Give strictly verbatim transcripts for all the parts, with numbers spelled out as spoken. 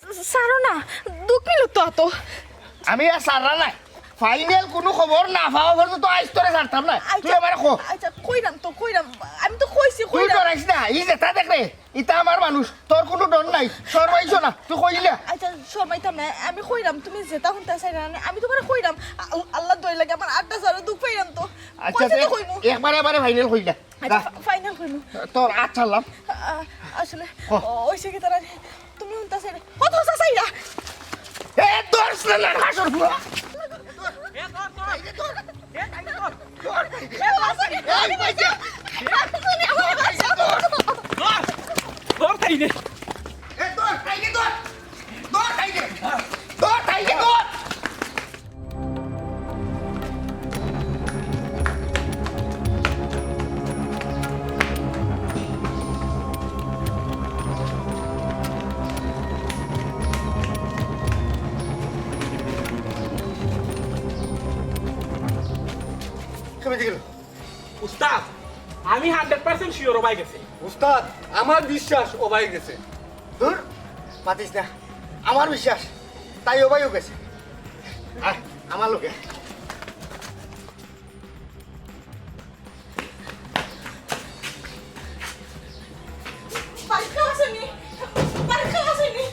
ছাড়ো না, দুখ মিলো তো আতো। আমি আর ছাড়রা নাই। ফাইনাল কুনু খবর না পাওয়া পর্যন্ত আইজ তোরে ছাড়তাম না। তুই আইচ্ছা, আমারে ক। আইচ্ছা, কইরাম তো, কইরাম। আমি তো কইছি, তুই কইরাম। ডরাইস না, ই যেতা দেখ রে, ইতা আমার মানুষ, তোর কুনু ডর নাই। শরমাইছ না, তুই কইলা। আইচ্ছা, শরমাইতাম না, আমি কইরাম, তুমি যেতা হুনতা চাইরায় না, আমি তুমারে কইরাম। আল-, আল্লার দোয়াই লাগে, আমার আতটা ছাড়ো, দুখ পাইরাম তো। আইচ্ছা, কইছি তো কইমু। একবারে, একবারে ফাইনাল কইলা। আইচ্ছা, যা। ফা-, ফাইনাল কইমু। তোর আত ছাড়লাম। আ-, আসলে, ক। অইছে কিতা রে, তুমি হুনতা চাইরায়, কত চাইরায়। এ, ধরছ না, না, হাসর পুয়া। এ, ধর, ধর। এই যে ধর। এ, এই যে ধর। ধর। এ, ধর। এই, এই যে। ধর। ধর, তাই রে। এ, ধর, তাই রে, ধর। ধর, তাই রে। ধর, তাই রে, ধর। উস্তাদ, আমি হান্ড্রেড পার্সেন্ট শিওর ও ভাই গেছে। উস্তাদ, আমার বিশ্বাস ও ভাই গেছে। ধুর, মাতিস না। আমার বিশ্বাস, তাই ও ভাইও গেছে। আয়, আমার লগে। বাড়িত কেউ আছইন নি? বাড়িত কেউ আছইন নি?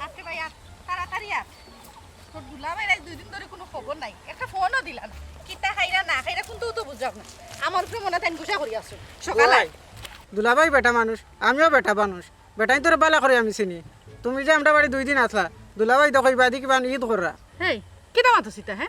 আতে ভাই, আত, তাড়াতাড়ি আত। তোর দুলাভাইর আইজ দুই দিন ধরি কুনু খবর নাই, একটা ফোনও দিলা না। কিতা খাইরা না খাইরা কুন্তাউ তো বুঝলাম না। আমার উপরে মনে অয় তাইন গুসা করি আছইন। সকালে দুলাভাই বেটা মানুষ, আমিও বেটা মানুষ। বেটাইন্তরে বালা করি আমি চিনি। তুমি যে আমরার বাড়ি দুই দিন আছলা, দুলাভাই তো কইবা দি কিবা ঈদ কররা। হেই, কিতা মাতস ইতা, হে?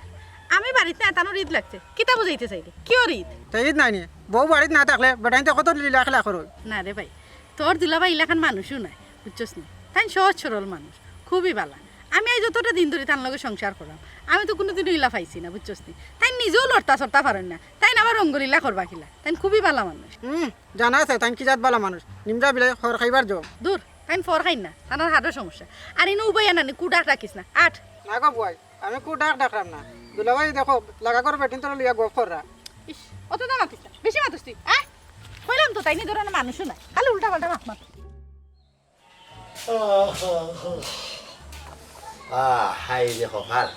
আমি বাড়িত নাই, তানর ঈদ লাগছে। কিতা বুঝাইতে চাইরে? কিওর ঈদ? তে ঈদ নায় নি? বউ বাড়িত না থাকলে বেটাইন্তে কত লীলা খেলা করইন। না রে ভাই, তোর দুলাভাই ইলাখান মানুষও নায়, বুঝছস নি? তাইন সহজ সরল মানুষ, খুবই বালা। আমি আইজ যতটা দিন ধরি তান লগে সংসার কররাম, আমি তো কুনুদিনও ইলা পাইছি না, বুঝছস নি? তাইন নিজেও লড়তা চড়তা পারইন না, তাইন আবার রঙ্গলীলা করবা কিলা? তাইন খুবই বালা মানুষ। হুম, জানা আছে, তাইন কি জাত বালা মানুষ। নিমরা বিলে খর খাইবার যোগ। দূর, তাইন ফর খাইন না, তানর হার্টর সমস্যা। আর ইনো উবাইয়া নানি, কুডাক রাখিস না। আট। না গো বুয়াই, আমি কুডাক ডাকরাম না। দুলাভাই দেখো, লাগা করে বেটিন্তরে লইয়া গফ কররা। ইস, অত দা মাতিস না, বেশি মাতস তুই, আয়। কইলাম তো, তাইন ই ধরনর মানুষও নায়, খালি উল্টা পাল্টা মাত মাত। আহ, হায় রে কপাল।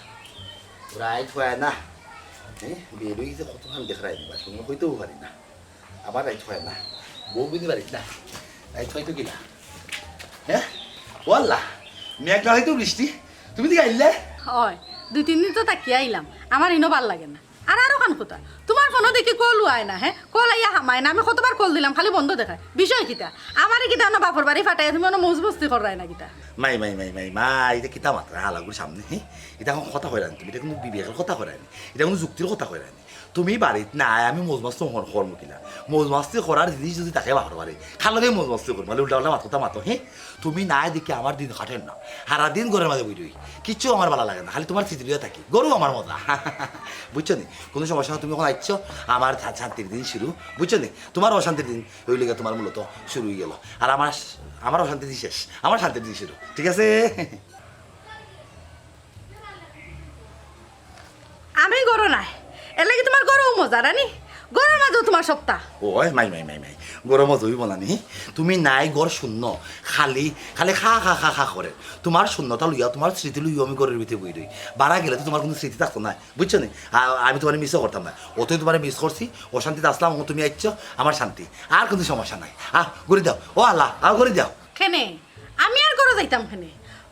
রাইত অয় না। হ্যাঁ, বেরোই যে কতখান দেখরায় নি, বাথরুমে কইতেও পারি না। আবার রাইত অয় না। বউ বুঝি বাড়িত না। রাইত অয় তো কিলা? হ্যাঁ? ও আল্লাহ, মেঘ না অইতো বৃষ্টি। তুমি দিকে আইলে? অয়, দুই তিন দিন তো থাকিয়া আইলাম। আমার ইনো ভালা লাগে না। আর, আর অখান কথা, তুমার ফোনো দেখি কলও আয় না, হে? কল আইয়া হামায় না, আমি কতবার কল দিলাম, খালি বন্ধ দেখায়। বিষয় কিতা? আমারে কিতা অনো বাপর বাড়ি ফাটাইয়া তুমি অনো মৌজ মস্তি কররায় না কিতা? মাই, মাই, মাই, মাই, মাই, ইতা কিতা মাতরায় হালাগুর সামনে, হে? ইতা কুনু কথা কইরায় নি তুমি, ইতা কুনু বিবেকর কথা কইরায় নি, ইতা কুনু যুক্তির কথা কইরায় নি। তুমি বাড়িত নাই, আমি মৌজ মস্তি কর-, করমু কিলা? মৌজ মস্তি করার জিনিস যদি থাকে বাপর বাড়ি, কার লগে মৌজ মস্তি করমু? খালি উল্টা পাল্টা মাত কথা মাতো, হে? তুমি নাই দেখি আমার দিন কাটের না। হারা দিন ঘরর মাঝে বই রই। কিচ্ছু আমার ভালা লাগে না। খালি তুমার স্মৃতি লইয়া থাকি। ঘরো আমার মজা। বুঝছো নি? কুনু সমস্যা না। তুমি অখন আইছো, আমার শা-, শান্তির দিন শুরু। বুঝছো নি? তুমার অশান্তির দিন অইলো গিয়া তুমার মূলত শুরু অই গেলো। আর আমার, আমার অশান্তির দিন শেষ। আমার শান্তির দিন শুরু। ঠিক আছে? আমি ঘরো নাই, এরলাগি তুমার ঘরও মজা, রানি? ঘরর মাঝেও তুমার সবতা। ওই, মাই, মাই, মাই, মাই। ঘরর মাঝে অইবো না নি? তুমি নাই, ঘর শূন্য। খালি, খালি খা, খা, খা, খা করে। তুমার শূন্যতা লইয়া, তুমার স্মৃতি লইয়া আমি ঘরর ভিতরে বই রই। বারা গেলে তো তুমার কুনু স্মৃতি থাকতো নায়, বুঝছো নি? আ-, আমি তুমারে মিসও করতাম না। অতই তুমারে মিস করছি, অশান্তিত আছলাম, অখন তুমি আইছো, আমার শান্তি। আর কুনু সমস্যা নাই। আহ, ঘড়ি দেও। ও আল্লাহ, আহ, ঘড়ি দেও। খে, কেনে? আমি আর ঘরো যাইতাম কেনে?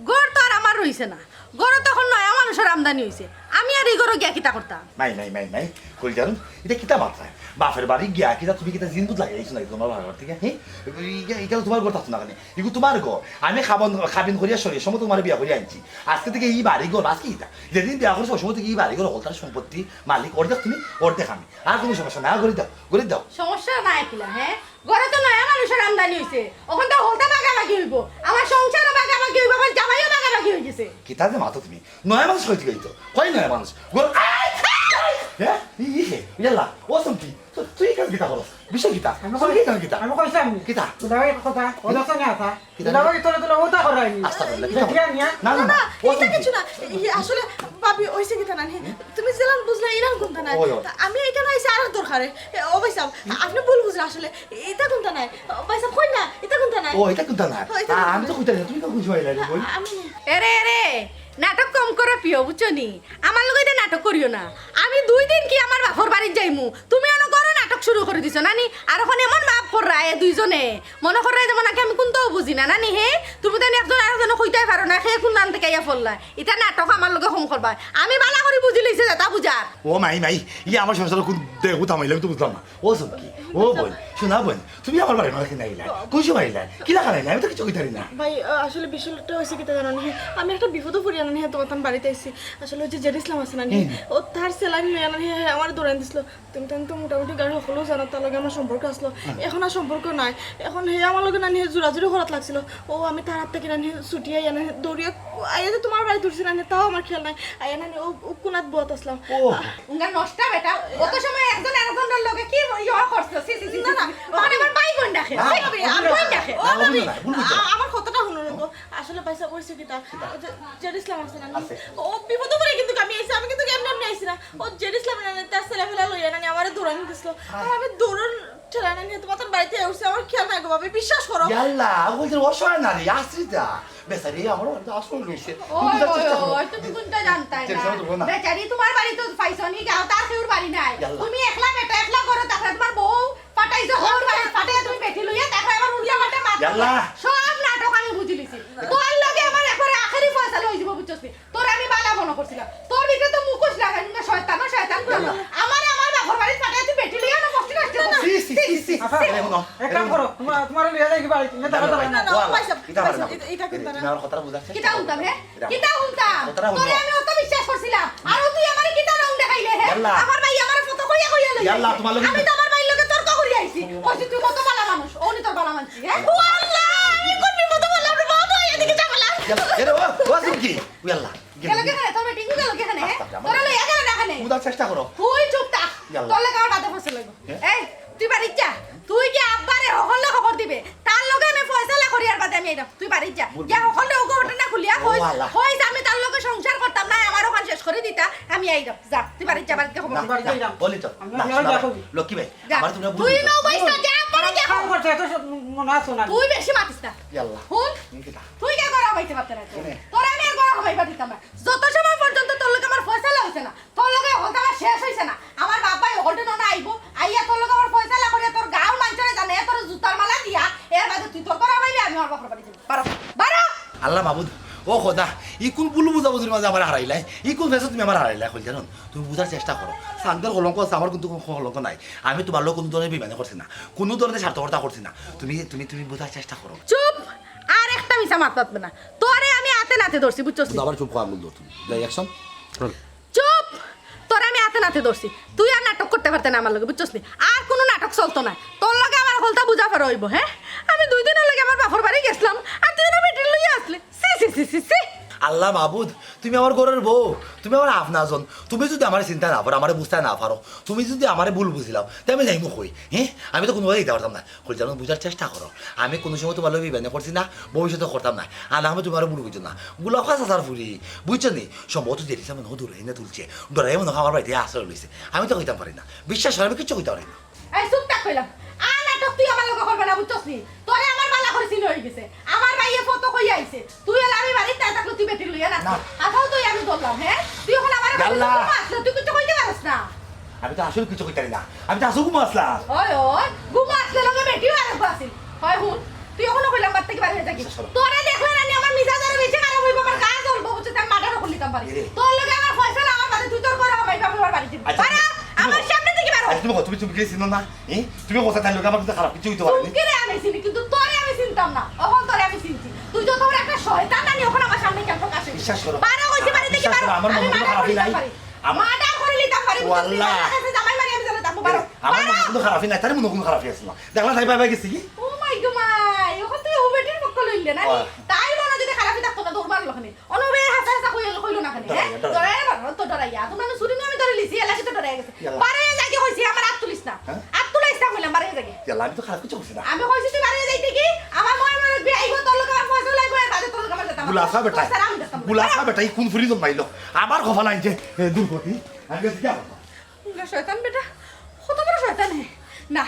ঘর তো আর আমার রইছে না, ঘরো তো অখন নয়া মানুষর আমদানি অইছে, আমি আর ই ঘরো গিয়া কিতা করতাম? মাই, মাই, মাই, মাই, কইল জানো, ইটা কিতা মাতরায়? বাপর বাড়ি গিয়া কিতা তুমি কিতা জিনপুত লাগাইছো নাকি তুমার বাপর বাড়ি থাকি, হে? ইটা, ইটা তো তুমার ঘর থাকতো না কেনে? ইগু তুমার ঘর। আমি খাবন, খাবিন করিয়া শরীর সময় তুমারে বিয়া করিয়া আনছি। আজকে থাকি ই বাড়ি ঘর, আজকে ইটা। যেদিন বিয়া করছো, ওই সময় থাকি ই বাড়ি ঘর, হকলতার সম্পত্তি মালিক অর্ধেক তুমি, অর্ধেক আমি। আর কুনু সমস্যা নাই, আর ঘরে যাও, ঘরে যাও। সমস্যা নাই কিলা, হে? ঘরো তো নয়া মানুষর আমদানি অইছে, অখন তো হকলতা ভাগাভাগি অইবো, আমার সংসারও ভাগাভাগি অইবো, আমার জামাইও ভাগাভাগি অইগেছে। কিতা যে মাতো তুমি, নয়া মানুষ কই থাকি অইতো? কই নয়া মানুষ? ঘর, হে? ই, ই কে? ইয়াল্লা, ও চুমকি, তু-, তুই ইখান কিতা করস? বিষয় কিতা? আমি তুই কই-, ইখান কিতা? আমি কইছি আমি। কিতা? দুলাভাই কথা, ও কিতা? দেখো না কথা। কিতা? দুলাভাই তোরা তোরা ওটা করায়নি। আস্তা করলে, কিতা? দেখিয়া নিয়া। না, না, না, না, ও ইটা চুমকি। কিছু না। ই, আসলে ভাবি, অইছে কিতা নানি? তুমি যেলান বুঝলা, ইলান কুন্তা নায়। ওই, ওই। তা আমি ইখান আইছি আরক দরকারে। এ, ও ভাইসাব, আপনে ভুল বুঝরা আসলে। ইটা কুন্তা নায়। ও ভাইসাব, কই না, ইটা কুন্তা নায়। ও, ইটা কুন্তা নায়। ও, ইটা আ, কুন্তা আমি তো নায়। কইতাম না, তুমি তো বুঝবায় না, বই। আমি এরে, এরে, নাটক কম করো প্রিয়, বুঝছো নি? আমার লগে ইতা নাটক করিও না। আমি দুই দিন কি আমার বাপর বাড়িত যাইমু, তুমি অনো ঘরো নাটক শুরু করি দিছো নানি? আর অখন এমন ভাব কররায় দুইজনে, মনো কররায় যেমন নাকি আমি কুন্তাউ বুঝি না নানি। হে, তুমি তাইন একজন আরকজনরে কইতায় পারো না, হে কুন নান থাকি আইয়া পড়লা। ইতা নাটক আমার লগে কম করবায়, আমি ভালা করি বুঝিলাইছি যেতা বুঝার। ও মাই, মাই, ইয়া আমার সংসারো কুন দেখো থামাইলে আমি তো বুঝলাম না। ও চুমকি, ও বইন, সোনা বইন, তুমি আমার বাড়ির মাঝে কেনে আইলায়? কুন সময় আইলায়? কিলাখান আইলায়? আমি তো কিচ্ছু কইতারি না। ভাই, আ, আসলে বিষয়টা অইছে কিতা জানো নি? আমি একটা বিপদো পড়িয়া নানি, হে, তুমার তান বাড়িত আইছি। আসলে ওই যে জেড ইসলাম আছে নানি, হুম। ও তার সেলাইন লইয়া নানি, হে, আমারে দৌড়াই দিছিল। তুমি তান তো মোটামুটি গাঁওর হকলেউ জানো, তার লগে আমার সম্পর্ক আছলো। হুম। অখন আর সম্পর্ক নাই। অখন হে আমার লগে নানি, হে, জোরাজুরি করাত লাগছিল। ও আমি তার আত থাকি নানি, ছুটিয়া আইয়া নানি, দৌড়িয়া আইয়া যে তুমার বাড়িত উঠছি নানি, তাও আমার খেয়াল নাই। আইয়া নানি, ও, ও কুনাত বওয়াত আছলাম। ও। উঙ্গা নষ্টা বেটা, অত সময় একজন আরকজনর লগে কি ইয়া করছো? ছি, ছি, ছি, না, ছি, না। ছি। অখন আমার ভাই বইন ডাকে। না, ভাই না, বইন, না, আমি না, বইন না, ডাকে। না, ও, না, ভাবি, না, ভুল বুঝছো। আ-, আমার কথাটা হুনো না গো। আসলে ভাইসাব অইছে কিতা? কিতা? ওই যে জেড ইসলাম আছে না? আছে। ও বিপদো পড়ি কিন্তু আমি আইছি, আমি কিন্তু এমনি এমনি আইছি না। ও জেড ইসলাম না, তার ছেলে ফেলা লইয়া নানি আমারে দৌড়ানি দিছিল। আর আমি দৌড়ান ঠেলা নানি তুমার তান বাড়িত আইয়া উঠছি, আমার খেয়াল নাই গো ভাবি, বিশ্বাস করো। ইয়াল্লা, ওই যে অসহায় নারী, আশ্রিতা। বেচারি, আমার অনেক আশ্রয় লইছে। ওই, তুমি বুঝার ওই, চেষ্টা করো। ওই, তুমি কুন্তা জানতায় না। টেনশন করবো না। বেচারি তুমার বাড়ি তো পাইছো নি, গাঁও তার কেউর বাড়ি নাই। ইয়াল্লা। তুমি একলা বেটা, একলা ঘরো থাকরায়, তুমার বউ পাঠাইছো, হউর বাড়ি পাঠাইয়া তুমি বেটি লইয়া দেখো, আবার উল্টা পাল্টা মাত। ইয়াল্লা। সব নাটক আমি বুঝিলিছি। তোর লগে আমার একবারে আখেরি ফয়সালা অইযিবো, বুঝছস নি? তোরে আমি ভালা মনো করছিলাম। তোর ভিতরে তো মুখোশ লাগাই, না শয়তান, না শয়তান। ইয়াল্লা। আমারে আমার বাপর বাড়িত পাঠাইয়া তুই বেটি লইয়া না বসতি নষ্ট করছিস। ছি, ছি, ছি, ছি। আচ্ছা, আরে, হুনো। এক কাম করো, তুমার, তুমারে লইয়া যাই কি বাড়িত? না, না, না, না, না, না, ভাইসাব, ও আল্লাহ, ভাইসাব, কিতা ভাইসাব, পারে না? এ-, এটা কিন্তু না। কিতা হুনতাম, হে? কিতা হুনতাম? তোর আমি অত বিশ্বাস করছিলাম। আর তুই আমারে কিতা রং দেখাইলে, হে? ইয়াল্লা। আমার ভাই আমারে ফটো কইয়া কইয়া লইয়া ইয়াল্লা, আইছে। তুমার লগে আমি তো আমার ভাইর লগে তর্ক করিয়া আইছি। কইছি, "তুই কত ভালা মানুষ, অউ নি তোর ভালা মানছি, হে?" ও আল্লাহ, এই কোন বিপদে পড়লাম রে বাবা, এদিকে ঝামেলা। ইয়াল্লা, এরে, ও, ও, চুমকি? ইয়াল্লা। গেল কেনে? তোর বেটি গেল কেনে, হে? আস্তে, আস্তে, আমার তোরা লইয়া গেল না কেনে? বুঝার চেষ্টা করো। তুই চুপ থাক। ইয়াল্লা। তোর লগে আমার বাদে ফসল লাগবো। হে? এই, তুই বাড়িত যা। তুই গিয়া আব্বারে হকলরে খবর দিবে। তার লগে আমি ফয়সালা করিয়ার বাদে আমি আইরাম। তুই বাড়িত যা। বল, গিয়া বল। হকলরে অউ ঘটনা খুলিয়া ও কইস, আল্লাহ। কইস আমি তার লগে সংসার করতাম না, আমার অখান শেষ করি দিতা, আমি আইরাম। যা, তুই বাড়িত যা, বাড়িত গিয়া খবর না, দিস। বাড়িত যা, যাইরাম। বলি তো, আমি না, যাইরাম, শোনা, যাইরাম। লক্ষ্মী ভাই, যা। আমার তোমরা তুই ভুল নৌ বুঝছো। বইস না, যা, আব্বারে গিয়া কাম খবর। করছে, এত স-, মনে আছো না? তুই বেশি মাতিস না। ইয়াল্লা। হুন, হুম, কিতা? তুই কে ঘরো হবাইতে পারতে না তো? কেনে? তোরে আমি আর ঘরো হবাইবার দিতাম না। যত সময় পর্যন্ত তোর লগে আমার ফয়সালা অইছে না, তোর লগে হকলতা আমার শেষ অইছে না। আমার বাপ ভাই হকলতা ননা আইবো, আইয়া তোর লগে আমার ফয়সালা করিয়া তোর গাঁওর মানষরে জানাইয়া তোর জুতার মালা দিয়া, এর বাদে তুই তোর ঘরো হবাইবি, আমি আমার বাপর বাড়ি যাইমু। বারো, বারো। আল্লাহ মাবুদ, ও খোদা, ই কুন ভুল বুঝাবুঝির মাঝে আমারে হারাইলায়? ই কুন ফেসো তুমি আমারে হারাইলায়, কইল জানো? তুমি বুঝার চেষ্টা করো। চান্দর কলঙ্ক আছে, আমার কিন্তু কুনু কলঙ্ক নাই। আমি তুমার লগে কুনু ধরনের বেইমানি করছি না, কুনু ধরনের স্বার্থপরতা করছি না। তুমি, তুমি, তুমি বুঝার চেষ্টা করো। চুপ! আর একটা মিছা মাত মাতবে না। তোরে আমি আতে নাতে ধরছি, বুঝছস নি? আবার চুপ কর, আঙুল ধর তুমি। যাই, action। চুপ! তোরে আমি আতে নাতে ধরছি। তুই আর নাটক করতে পারতে না আমার লগে, বুঝছস নি? আর কুনু নাটক চলতো না। তোর লগে আমার হকলতা বুঝা পড়া অইবো, হে? আমি দুই দিনর লাগি আমার বাপর বাড়ি গেছলাম, আর তুই অনো বেটিরে লইয়া আছলে। ছি, ছি, ছি, ছি, ছি। আল্লাহ মাবুদ, তুমি আমার ঘরর বউ, তুমি আমার আপনজন। তুমি যুদি আমারে চিনতায় না পারো, আমারে বুঝতায় না পারো, তুমি যুদি আমারে ভুল বুঝিলাও, তে আমি যাইমু কই? হে? আমি তো কুনু বায় যাইতায় পারতাম না। কইল জানো, বুঝার চেষ্টা করো। আমি কুনু সময় তুমার লগে বেইমানি করছি না, ভবিষ্যতেও করতাম না। আর না আমি তুমারে ভুল বুঝো না। গুলাফা চাচার ফুরি, বুঝছো নি? সম্ভবত জেড ইসলামে মনে অয় দৌড়াইয়া তুলছে। দৌড়াইয়া মনে অয় আমার বাড়িত আশ্রয় লইছে। আমি তো কইতাম পারি না। বিশ্বাস করো, আমি কিচ্ছু কইতাম পারি না। এই চুপ থাক কইলাম। আর নাটক তুই আমার লগে করবে না, বুঝছস নি? তোরে আমার ভালা করি চিনা অইগেছে। আমার ভাইয়ে ফটো কইয়া আইছে। তুই অলা আমি বাড়িত না থাকলে তুই বেটিরে লইয়া না। না। আছাও তুই আমি ধরলাম, হে? তুই অখন আমার ইয়াল্লা। ঘুমো আছলে, তুই কিচ্ছু কইতে পারস না। আমি তো আসলে কিচ্ছু কইতারি না। আমি তো আসলে ঘুমো আছলাম। ওই, ওই, ঘুমো আছলে লগে বেটিও আরেকগু আছিল। হয় হুন, তুই অখনো কইলাম বাড়ি থাকি বারো। তোরে দেখলে না নি আমার মিজাজ আরো বেশি খারাপ অইবো, আমার গা জ্বলবো, বুঝছস? আমি মার্ডারও করি দিতাম পারি। এরে। তোর লগে আমার ফয়সালা আমার বাদে তুই তোর ঘরো হামাইবি, আমি আমার বাড়ি যাইমু। আচ্ছা, বারো, তুমি আমার সামনে থাকি বারো। আচ্ছা, তুমি কও, তুমি, তুমি কি চিনো না? এ? তুমি কথা তাইর লগে আমার কিন্তু খারাপ কিছু অইতো পারে নি। চুমকিরে আমি চিনি, কিন্তু তোরে আমি চিনতাম না। অখন তোরে আমি চিনছি। তুই যত বড় একটা শয়তান না নি, অখন আমার সামনে কেন প্রকাশ অইলি? বিশ্বাস করো। বারো কইছি, বাড়ি থাকি বিশ্বাস বারো। করো, আমার মনে কোনো খারাপই নাই। মার্ডার করি দিতাম পারি, ও বুঝছস? আল্লাহ। আমার কাছে জামাই মারি আমি জানো থাকবো, বারো। এরে, আমার মনে বারো। কোনো খারাপই নাই, তারে মনে কোনো খারাপই আছে না। দেখলা তাই বাই বাই গেছে কি? ও মাই গো মাই, অখন তুই ও বেটির পক্ষ লইলে না নি? ওই। তাই মনে যদি খারাপই থাকতো না, দৌড় মারলো কেনে। অনো বে হাসা হাসা কইল, কইল না কেনে, হ্যাঁ? ডরাইয়া, ডরাইয়া। ডরাইয়া বারো, তো ডরাইয়া। তোমার নুসুরি নু আমি ধরে লিছি, এলা সে তো ডরাইয়া গেছে। ইয়াল্লা। বারো হয়ে যাই কইছি, আমার আত তুলিস না। হ্যাঁ? আত তুলাইস না কইলাম, বারো হয়ে যাই। ইয়াল্লা, আমি তো খারাপ কিছু করছি না। আমি কইছি তুই বারো হয়ে যাইতে কি? আমার ময় মনে বিয়া আইবো, তোর লগে আমার ফয়সালা আইবো, এর বাদে তোর লগে আমার যেতাম না। গুলাফা বেটা, তোর সারা আমি যেতাম না। গুলাফা বেটা, ই কোন ফুরি জন্মাইলো? আবার কপাল আনছে, এ, দুর্গতি। আমি গেছি কি আবার? ইলা শয়তান বেটা, কত বড় শয়তান হে। না,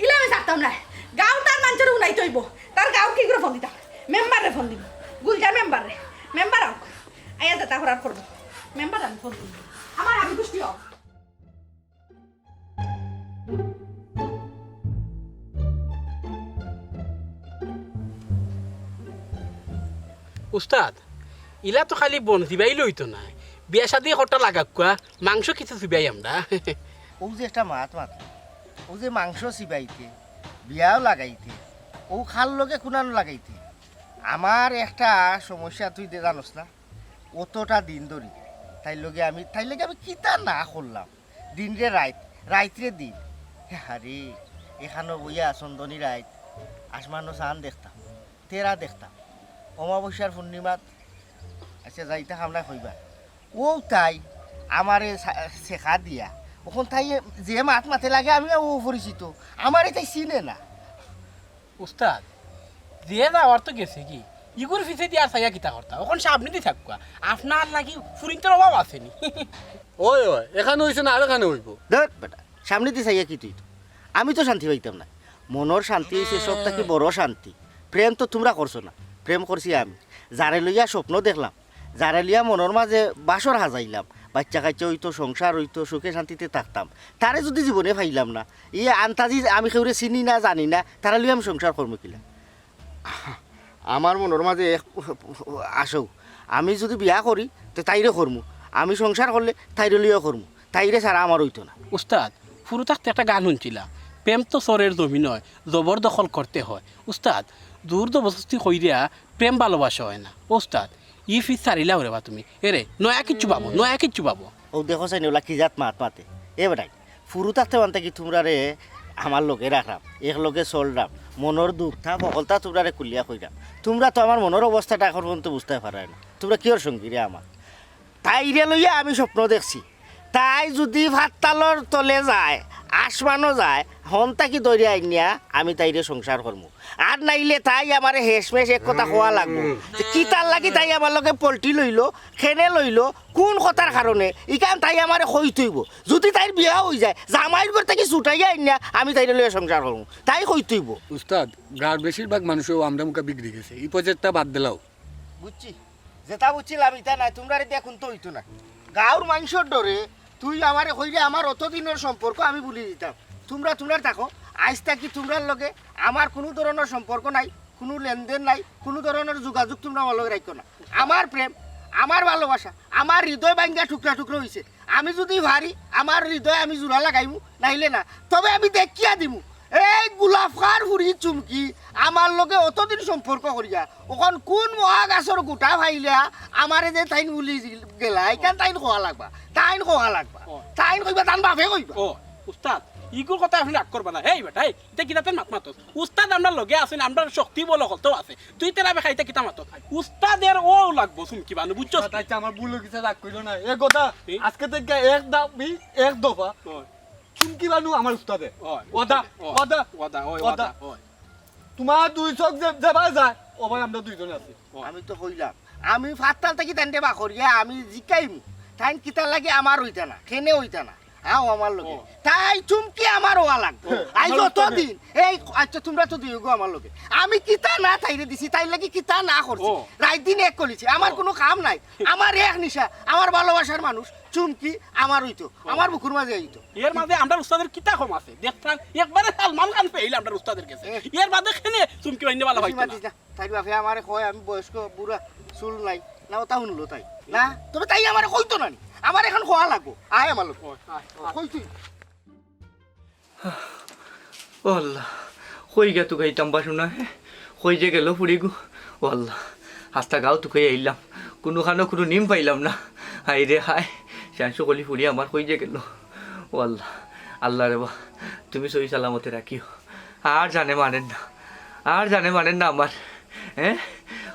ইলা আমি ছাড়তাম না। গাঁও তার মানষরে হুনাইতে অইবো। তার গাঁও কি করে ফোন দিতাম? মেম্বাররে ফোন দিমু। গুলজার মেম্বাররে। মেম্বার আউক। আইয়া যেতা করার করবো। মেম্বার আমি ফোন দিমু। আমার আমি গুষ্টি আউক। উস্তাদ, ইলা তো খালি বন জিবাইলে অইতো নায়, বিয়া শাদি করতা লাগাউক্কা, মাংস কিছু চিবাই আমরা। অউ যে একটা মাত মাত, অউ যে মাংস চিবাইতে, বিয়াও লাগাইতে, অউ খার লগে কুনানো লাগাইতে। আমার একটা সমস্যা তুই দে-, জানোস না, অতটা দিন ধরি তাইর লগে আমি, তাইর লগে আমি কিতা না করলাম, দিনরে রাইত, রাইতরে দিন। হে হারে, এখানো বইয়া চন্দনী রাইত, আসমানো চান দেখতাম, তেরা দেখতাম, অমাবস্যার পূর্ণিমাত, আচ্ছা, যাইতা খামড়া কইবা। অউ তাই আমারে সা-, শেখা দিয়া, অখন তাই যে মাত মাতে লাগে, আমি অউ পরিচিত, আমারে তাই চিনে না। উস্তাদ, যে যাওয়ার তো গেছে গি, ইগুর পিছে দি আর চাইয়া কিতা করতা? অখন সামনে দি থাকুক্কা, আপনার লাগি ফুরিন্তর অভাব আছে নি। ওই, ওই, এখানো অইছে না, আর এখানো অইবো। ধুর বেটা, সামনে দি চাইয়া কি তুই তো? আমি তো শান্তি পাইতাম না। মনর শান্তি অইছে সব থাকি বড় শান্তি। প্রেম তো তুমরা করছো না, প্রেম করছি আমি। যারে লইয়া স্বপ্ন দেখলাম, যারে লইয়া মনর মাঝে বাসর হাজাইলাম, বাইচ্চা কাইচ্চা অইতো, সংসার অইতো, সুখে শান্তিতে থাকতাম, তারে যুদি জীবনে পাইলাম না, ই আন্তাজি আমি কেউরে চিনি না, জানি না, তারে লইয়া আমি সংসার করমু কিলা? আমার মনর মাঝে এক আশাও, আমি যুদি বিয়া করি, তে তাইরে করমু, আমি সংসার করলে তাইরে লইয়া করমু, তাইরে ছাড়া আমার অইতো না। উস্তাদ, ফুরু থাকতে একটা গান হুনছিলা, "প্রেম তো চরের জমিন অয়, জবরদখল করতে হয়।" উস্তাদ, জোর জবরদস্তি কইরা প্রেম ভালোবাসা অয় না। উস্তাদ, ই ফিস ছাড়িলাও রে বা তুমি। এরে, নয়া কিচ্ছু পাবো, নয়া কিচ্ছু পাবো। অউ দেখো চাইন, অলা কি জাত মাত মাতে। এ বেটাই, ফুরু থাকতে মানতে কি তুমরারে আমার লগে রাখরাম, এক লগে চলরাম, মনর দুখ থাপ হকলতা তুমরারে খুলিয়া কইরাম। তুমরা তো আমার মনর অবস্থাটা এখন পর্যন্ত বুঝতায় পাররায় না। তুমরা কিয়র সঙ্গী রে আমার? তাইরে লইয়া আমি স্বপ্ন দেখছি। তাই যুদি ফাত্তালর তলে যায়, আসমানো যায়, হন থাকি ধরিয়া আইনিয়া আমি তাইরে সংসার করমু। আর নাইলে তাই আমারে হেশমেশ এক কথা কওয়া লাগবো। যে কিতার লাগি তাই আমার লগে পল্টি লইলো, কেনে লইলো, কুন কথার কারণে, ইখান তাই আমারে কইতইবো। যুদি তাইর বিয়া অইযায়, জামাইর ঘর থাকি ছুটাইয়া আইনিয়া আমি তাইরে লইয়া সংসার করমু। তাই কইতইবো। উস্তাদ, গাঁওর বেশিরভাগ মানুষও আমরা মুখা বিগড়ি গেছে। ই প্রজেক্টটা বাদ দিলাও। বুঝছি, যেটা বুঝছিলাম ইটা নায়, তুমরারে দিয়া কুন্তা অইতো না। গাঁওর মানষর ডরে তুই আমারে কইলে আমার অতদিনর সম্পর্ক আমি ভুলি দিতাম। তুমরা তুমরার থাকো, আইজ থাকি তুমরার লগে আমার কুনু ধরনর সম্পর্ক নাই, কুনু লেনদেন নাই, কুনু ধরনর যোগাযোগ তুমরা আমার লগে রাখিও না। আমার প্রেম, আমার ভালোবাসা, আমার হৃদয় ভাঙ্গা টুকরা টুকরা অইছে। আমি যুদি পারি, আমার হৃদয় আমি জোড়া লাগাইমু, নাইলে না, তবে আমি দেখিয়া দিমু। এই গুলাফকার ফুরি চুমকি আমার লগে অতদিন সম্পর্ক করিয়া, অখন কুন মহাগাছর গুটা পাইলা আমারে যে তাইন ভুলি গেলা, ইখান তাইন কওয়া লাগবা, তাইন কওয়া লাগবা, ও। তাইন কইবা, তান বাপে কইবা। ও, উস্তাদ, ইগুর কথা আপনে রাগ করবা না। এই বেটা, এই, ইতা কিতা তাইন মাত মাতস? উস্তাদ আমরার লগে আছইন, আমরার শক্তি বল হকলতাউ আছে। তুই তেরা বেখাইতে কিতা মাতস? উস্তাদের অউ লাগবো চুমকি বানু, বুঝছস? আচ্ছা, আমার ভুল অইগেছে, রাগ কইরো না। এ কথা, কি? আজকে থাকি এক দাবি, এক দফা। ওই। চুমকি বানু আমার উস্তাদে। ওই, ওয়াদা, ওই, ওয়াদা, ওয়াদা, ওই, ওয়াদা। ওয়াদা, ওই। তুমার দুই চউখ যে, যেবায় যায়, অবায় আমরা দুইজনে আছি। ওই। আমি তো কইলাম, আমি ফাত্তাল থাকি তানরে বার করিয়া আমি জিকাইমু, তাইন কিতার লাগি আমার অইতা না, কেনে অইতা না। আও আমার লগে। ও। তাই চুমকি আমার অওয়া লাগবো। ও, আই আমার যত লগে। দিন, এই, আচ্ছা, তুমরা তো দুইগু আমার লগে। আমি কিতা না তাইরে দিছি, তাইর লাগি কিতা না করছি। ও। রাইত দিন এক করিছি, আমার ও। কুনু কাম নাই। আমার এক নিশা, আমার ভালোবাসার মানুষ, চুমকি আমার অইতো, ও। আমার বুকুর মাঝে অইতো। এর মাঝে আমরার উস্তাদের কিতা কম আছে? দেখতাম একবারে সালমান খান ফেইল আমরার উস্তাদের গেছে। এ। এর মাঝে কেনে চুমকি অইন্য ভালা পাইতো না। মাতিস না। তাইর বাপে আমারে কয় আমি বয়স্ক বুড়া, চুল নাই। না, ওটা হুনলো তাই। না, তবে তাই আমারে কইতো না নি। আমার এখন কওয়া লাগবো। আয় আমার লগে। ও, আয়, আয়। কই তুই? ও আল্লাহ, কই গিয়া তুকাইতাম বা হুনা, হে? কই যে গেল ফুড়িগু? ও আল্লাহ, আস্তা গাউ তুকাই আইলাম, কুনুখানো কুনু নিম পাইলাম না। হায় রে হায়, চাইনসু কলি ফুড়ি আমার কই যে গেল? ও আল্লাহ, আল্লাহ রে বা, তুমি সহি সালামতে রাখিও। আর জানে মানের না, আর জানে মানের না আমার। হে?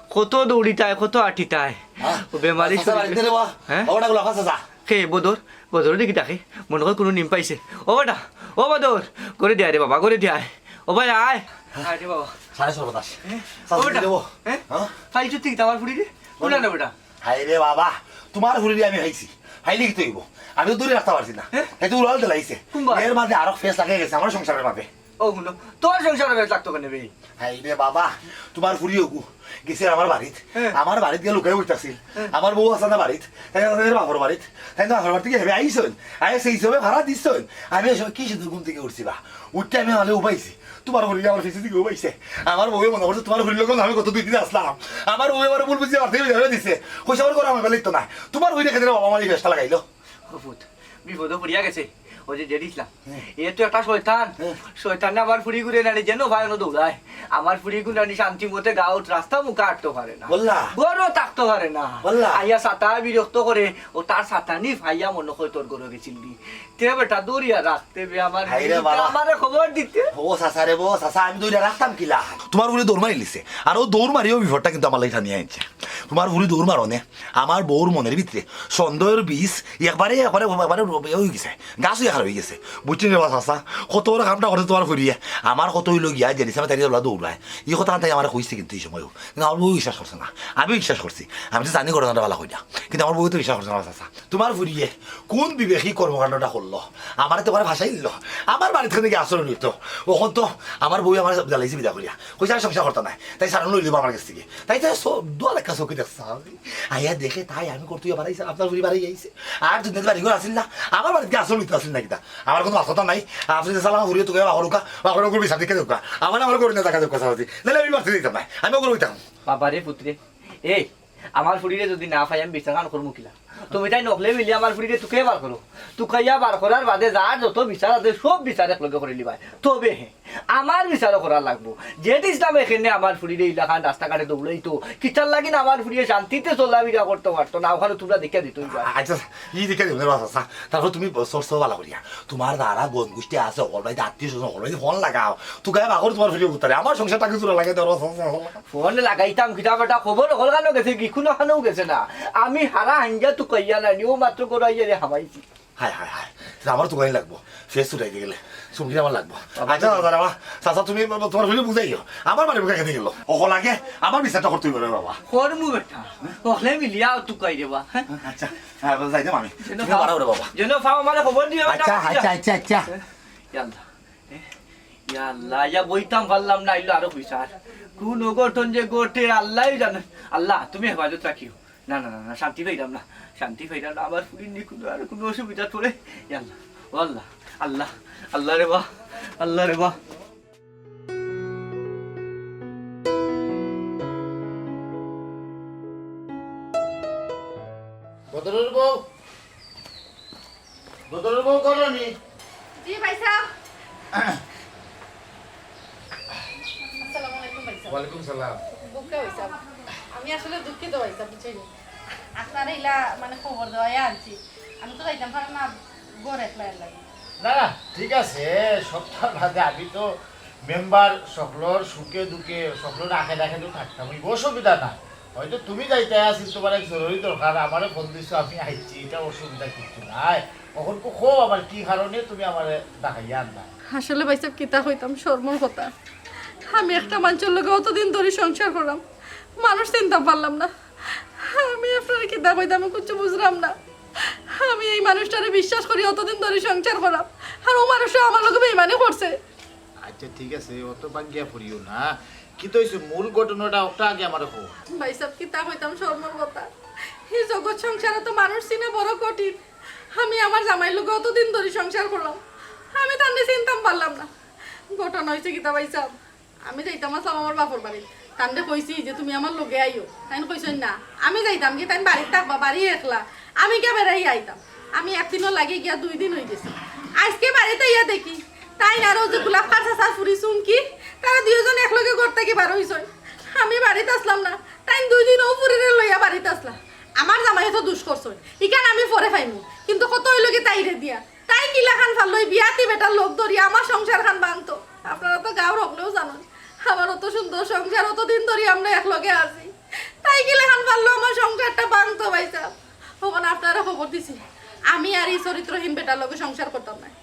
কত দৌড়িতায়, কত আটিতায়। হ্যাঁ? ও বেমারি চাচা শরীরে। বাড়িতে রে বা? হ্যাঁ? ওটা গুলো ফাঁসা যা। কে বদর? বদর দেখি ডাকে, মনে কয় কুনু নিম পাইছে। ও বেটা, ও বদর, ঘরে দিয়া রে বাবা, ঘরে দিয়া আয়। ও ভাই আয়। আয় রে বাবা। সাড়ে সর্বনাশ। হ্যাঁ? চাচা ও বেটা, দেবো। হ্যাঁ? হ্যাঁ? ফাইল চুত্তি কিতা আমার ফুড়ি রে? কোন না বেটা? হায় রে বাবা, তুমার ফুড়িরে আমি খাইছি। খাইলে কিতা অইবো? আমি তো দূরে রাখতাম পারছি না। হ্যাঁ? এই তো উড়াল দিলাইছে। কোন বার? এর মাঝে আরো ফেস লাগাই গেছে আমার সংসারের মাঝে। ও হুনো, তোর সংসারে বেশ লাগতো কেনে বে? হায় রে বাবা, তুমার ফুড়ি ওগু গেছে আমার বাড়িত। হ্যাঁ। আমার বাড়িত গিয়া লুকাই বইতাছিল। হ্যাঁ। আমার বউ আছে না বাড়িত, তাই আছে তাইর বাপর বাড়িত। তাই তো বাপর বাড়িত গিয়া হেবে আইছইন। আইয়া সেই হিসাবে ভাড়া দিছইন। আমি ওই সময় কি সুন্দর ঘুম থেকে উঠছি বা। উঠতে আমি হলে উবাইছি। তুমার ফুড়ি আমার ফেসে দিকে উবাইছে। আমার বউয়ে মনে করছে তুমার ফুড়ির লগে আমি গত দুই দিন আসলাম। আমার বউয়ে আমার ভুল বুঝিয়া বাড়িতে বের করে দিছে। কইছে আমার ঘরে আমার বেলা তো নাই। তুমার ফুড়ি খেতে বাবা আমার এই ফেসটা লাগাইলো। ও পুত, বিপদো পড়িয়া গেছে। ওই যে জেড ইসলাম। হ্যাঁ। এ তো একটা শয়তান। হ্যাঁ। শয়তানে আমার ফুড়িগুরে নানি যেন ভাই অনো দৌড়ায়। আমার ফুড়িগু নানি শান্তি মতে গাউত রাস্তা মুখা আটতো পারে না। বললা? ঘরো থাকতো পারে না। বললা? আইয়া ছাতা বিরক্ত করে, ও তার ছাতা নি ফাইয়া মনে হয় তোর ঘরো গেছিল দি। তে বেটা দৌড়িয়া রাখতে বে আমার হায় রে বাবা। আমারে খবর দিতে। ও চাচা রে, ও চাচা, আমি দৌড়িয়া রাখতাম কিলা? তুমার ফুড়ি দৌড় মারিলিছে। আর ও দৌড় মারিও বিপদটা কিন্তু আমার লাগি টানিয়া আনছে। তুমার ফুড়ি দৌড় মারনে আমার বউর মনের ভিতরে সন্দেহর বীজ একবারে, একবারে, একবারে ইয়ে অই গেছে, গাছ অইয়া খাড়া অই গেছে। বুঝছইন রে বা চাচা, কত বড় কামটা করছে তুমার ফুড়িয়ে। আমার কত অইলো গিয়া, জেড ইসলামে তাইরে দৌড়ায়। ই কথা তাই আমারে কইছে কিন্তু ই সময়ও। কিন্তু আমার বউ বিশ্বাস করছে না, আমি বিশ্বাস করছি। আমি তো জানি ঘটনাটা ভালা কইরা, কিন্তু আমার বউ তো বিশ্বাস করছে না চাচা। তুমার ফুড়িয়ে কোন বিবেকে ই কর্মকাণ্ডটা করলো? আমারে তো করে ভাসাই দিল। আমার বাড়িত কেনে গিয়া আশ্রয় নিত। অখন তো আমার বউ আমারে জ্বালাইছে বিদায় করিয়া। কইছে, "আর সংসার করতা নায়।" তাই সারন লইলিবা আমার গেছ থাকি। তাই তো সব দোয়া লেখা চোখে দেখছে। আইয়া দেখে তাই আমি করতে বাড়াইছে, আপনার ফুড়ি বাড়াই আইছে। আর দুনিয়াত বাড়ি ঘর আছিল না, আমার বাড়িত গিয়া আশ্রয় নিতে আছিল না কিতা? আমার কুনু মাথা নাই। আপনি যে সালাম ফুড়িয়ে তোকে বাহরুকা, বাহরুকুর বিচার দিকে দেউকা। আমার, আমার করে না টাকা দেউকা সালাদি। নাহলে আমি বাড়িতে দিতাম না। আমি ওগুলো হইতাম। বাবা রে পুত্রে, এই, আমার ফুড়িরে যদি না পাই, আমি বিচার খান করমু কিলা? তুমি তাই নকলে মিলি আমার ফুড়িরে তুকাইয়া বার করো। তুকাইয়া বার করার বাদে যার যত বিচার আছে, সব বিচার একলগে করিলিবায়। তবে হে, আমার বিচারও করা লাগবো। জেড ইসলাম এখানে আমার ফুড়িরে ইলাখান রাস্তাঘাটে দৌড়াইতো, কিতার লাগি না আমার ফুড়িয়ে শান্তিতে চলাফিরা করতে পারতো না, অখানো তুমরা দেখিয়া দিতো অইবা। আচ্ছা, ই দেখিয়া দিবো না, বাস, আচ্ছা। তারপর তুমি সর সর বালা করিয়া। তুমার যারা বন্ধু গোষ্ঠী আছে, হকল বাড়িত আত্মীয় স্বজন, হকল বাড়িত ফোন লাগাও। তুকাইয়া বার করো তুমার ফুড়িয়ে উত্তরে। আমার সংসারটা কিছু না লাগে, ধরো, বাস, বাস, বাস। ফোন লাগাইতাম, কিতা বেটা, খবর হকল খানো গেছে, কি কুনু খানোও গেছে না। আমি হারা হাইঞ্জা তুকাইয়া নানি, ও মাত্র ঘরো আইয়া রে হামাইছি। হায়, হায়, হায়। তে আমারও তুকানি লাগবো। ফেস ছুটাইতে গেলে। চুমকি আমার লাগবো। বাবা, আচ্ছা, তুমি দাদা, বাবা, চাচা, তুমি তুমার ফুড়িরে বুঝাইও। আমার বাড়ি বুকা খেতে গেল। হকল আগে আমার বিচারটা করতে অইবো রে বাবা। করমু বেটা। হকলে মিলিয়া তুকাই দেবা, হ্যাঁ? আচ্ছা, হ্যাঁ, যাইতাম আমি। যেন তুমি পাও, বাড়াও রে বাবা। যেন পাও আমারে খবর দিও, বেটা, আচ্ছা, বাড়ি যা। আচ্ছা, আচ্ছা, আচ্ছা। ইয়া আল্লাহ। এ, ইয়া আল্লাহ, ইয়া বইতাম পারলাম না, আইলো আরো বিচার। কোন অঘটন যে ঘটে, আল্লাহই জানে। আল্লাহ, তুমি হেফাজত রাখিও। না, না, না, না, শান্তি পাইলাম না, শান্তি পাইলাম না। আমার ফুড়ির নি কুনু আর কুনু অসুবিধা পড়ে। ইয়া আল্লাহ, ও আল্লাহ, আল্লাহ, আল্লাহ রে বা, আল্লাহ রে বা। বদরুল বউ, বদরুল বউ, করো নি? জি ভাইসাব। আসসালামু আলাইকুম ভাইসাব। ওয়ালাইকুম সালাম। বুকা ভাইসাব, আমি আসলে দুঃখিত ভাইসাব, বুঝছইন নি? আপনারে ইলা মানে খবর দেওয়াই আনছি। আমি তো যাইতাম পারি না, ঘর একলা একলা। না, না, ঠিক আছে, সপ্তাহ বাদে আমি তো মেম্বার, সকলর সুখে দুঃখে, সকলর আখে ডাকে তো থাকতাম, অসুবিধা না। হয়তো তুমি যাইতায় আছিল, তুমার এক জরুরি দরকার, আমারে ফোন দিছো, আমি আইছি, ইটা অসুবিধা কিচ্ছু নাই। অখন কো-, কও আবার কি কারণে তুমি আমারে ডাকাইয়া আনলা? আসলে ভাইসাব, কিতা কইতাম, শরমর কথা। আমি একটা মানষর লগে অতদিন ধরি সংসার করলাম, মানুষ চিনতাম পারলাম না। আমি আপনারে কিতা কইতাম, আমি কিচ্ছু বুঝলাম না। আমি এই মানুষটারে বিশ্বাস করি অতদিন ধরি সংসার করাম, আর ও মানুষটা আমার লগে বেইমানি করছে। আচ্ছা, ঠিক আছে, অত ভাঙ্গিয়া পড়িও না। কিতা অইছে, মূল ঘটনাটা ওটা আগে আমারে কও। ভাইসাব, কিতা কইতাম শরমর কথা, এই জগৎ সংসারে তো মানুষ চিনা বড় কঠিন। আমি আমার জামাইর লগে অতদিন ধরি সংসার করলাম, আমি তানরে চিনতাম পারলাম না। ঘটনা অইছে কিতা ভাইসাব, আমি যাইতাম আছলাম আমার বাপর বাড়ি, তানরে কইছি যে তুমি আমার লগে আইও, তাইন কইছইন না। আমি যাইতাম কি, তাইন বাড়িত থাকবা, বাড়ি একলা, আমি কিয়া বেড়াই আইতাম। আমি একদিনর লাগি গিয়া দুই দিন অই গেছে। আইজকে বাড়িত আইয়া দেখি তাইন আর অউ যে গোলাপ খাঁর চাচার ফুড়ি চুমকি, তারা দুইজন একলগে ঘর থাকি বার অইছইন। আমি বাড়িত আছলাম না, তাইন দুই দিন অউ ফুড়িরে লইয়া বাড়িত আছলা। আমার জামাইয়ে তো দুষ করছইন, ইখান আমি পরে পাইমু, কিন্তু কথা অইলো কি তাইরে দিয়া। তাই কিলাখান পারলো ই বিয়াতি বেটার লগ ধরিয়া আমার সংসারখান ভাঙতো? আপনারা তো গাঁওর হকলেও জানইন, আমার অত সুন্দর সংসার, অতদিন ধরি আমরা একলগে আছি। তাই কিলাখান পারলো আমার সংসারটা ভাঙতো ভাইসাব? অখন আপনারারে খবর দিছি, আমি আর ই চরিত্রহীন বেটার লগে সংসার করতাম নায়।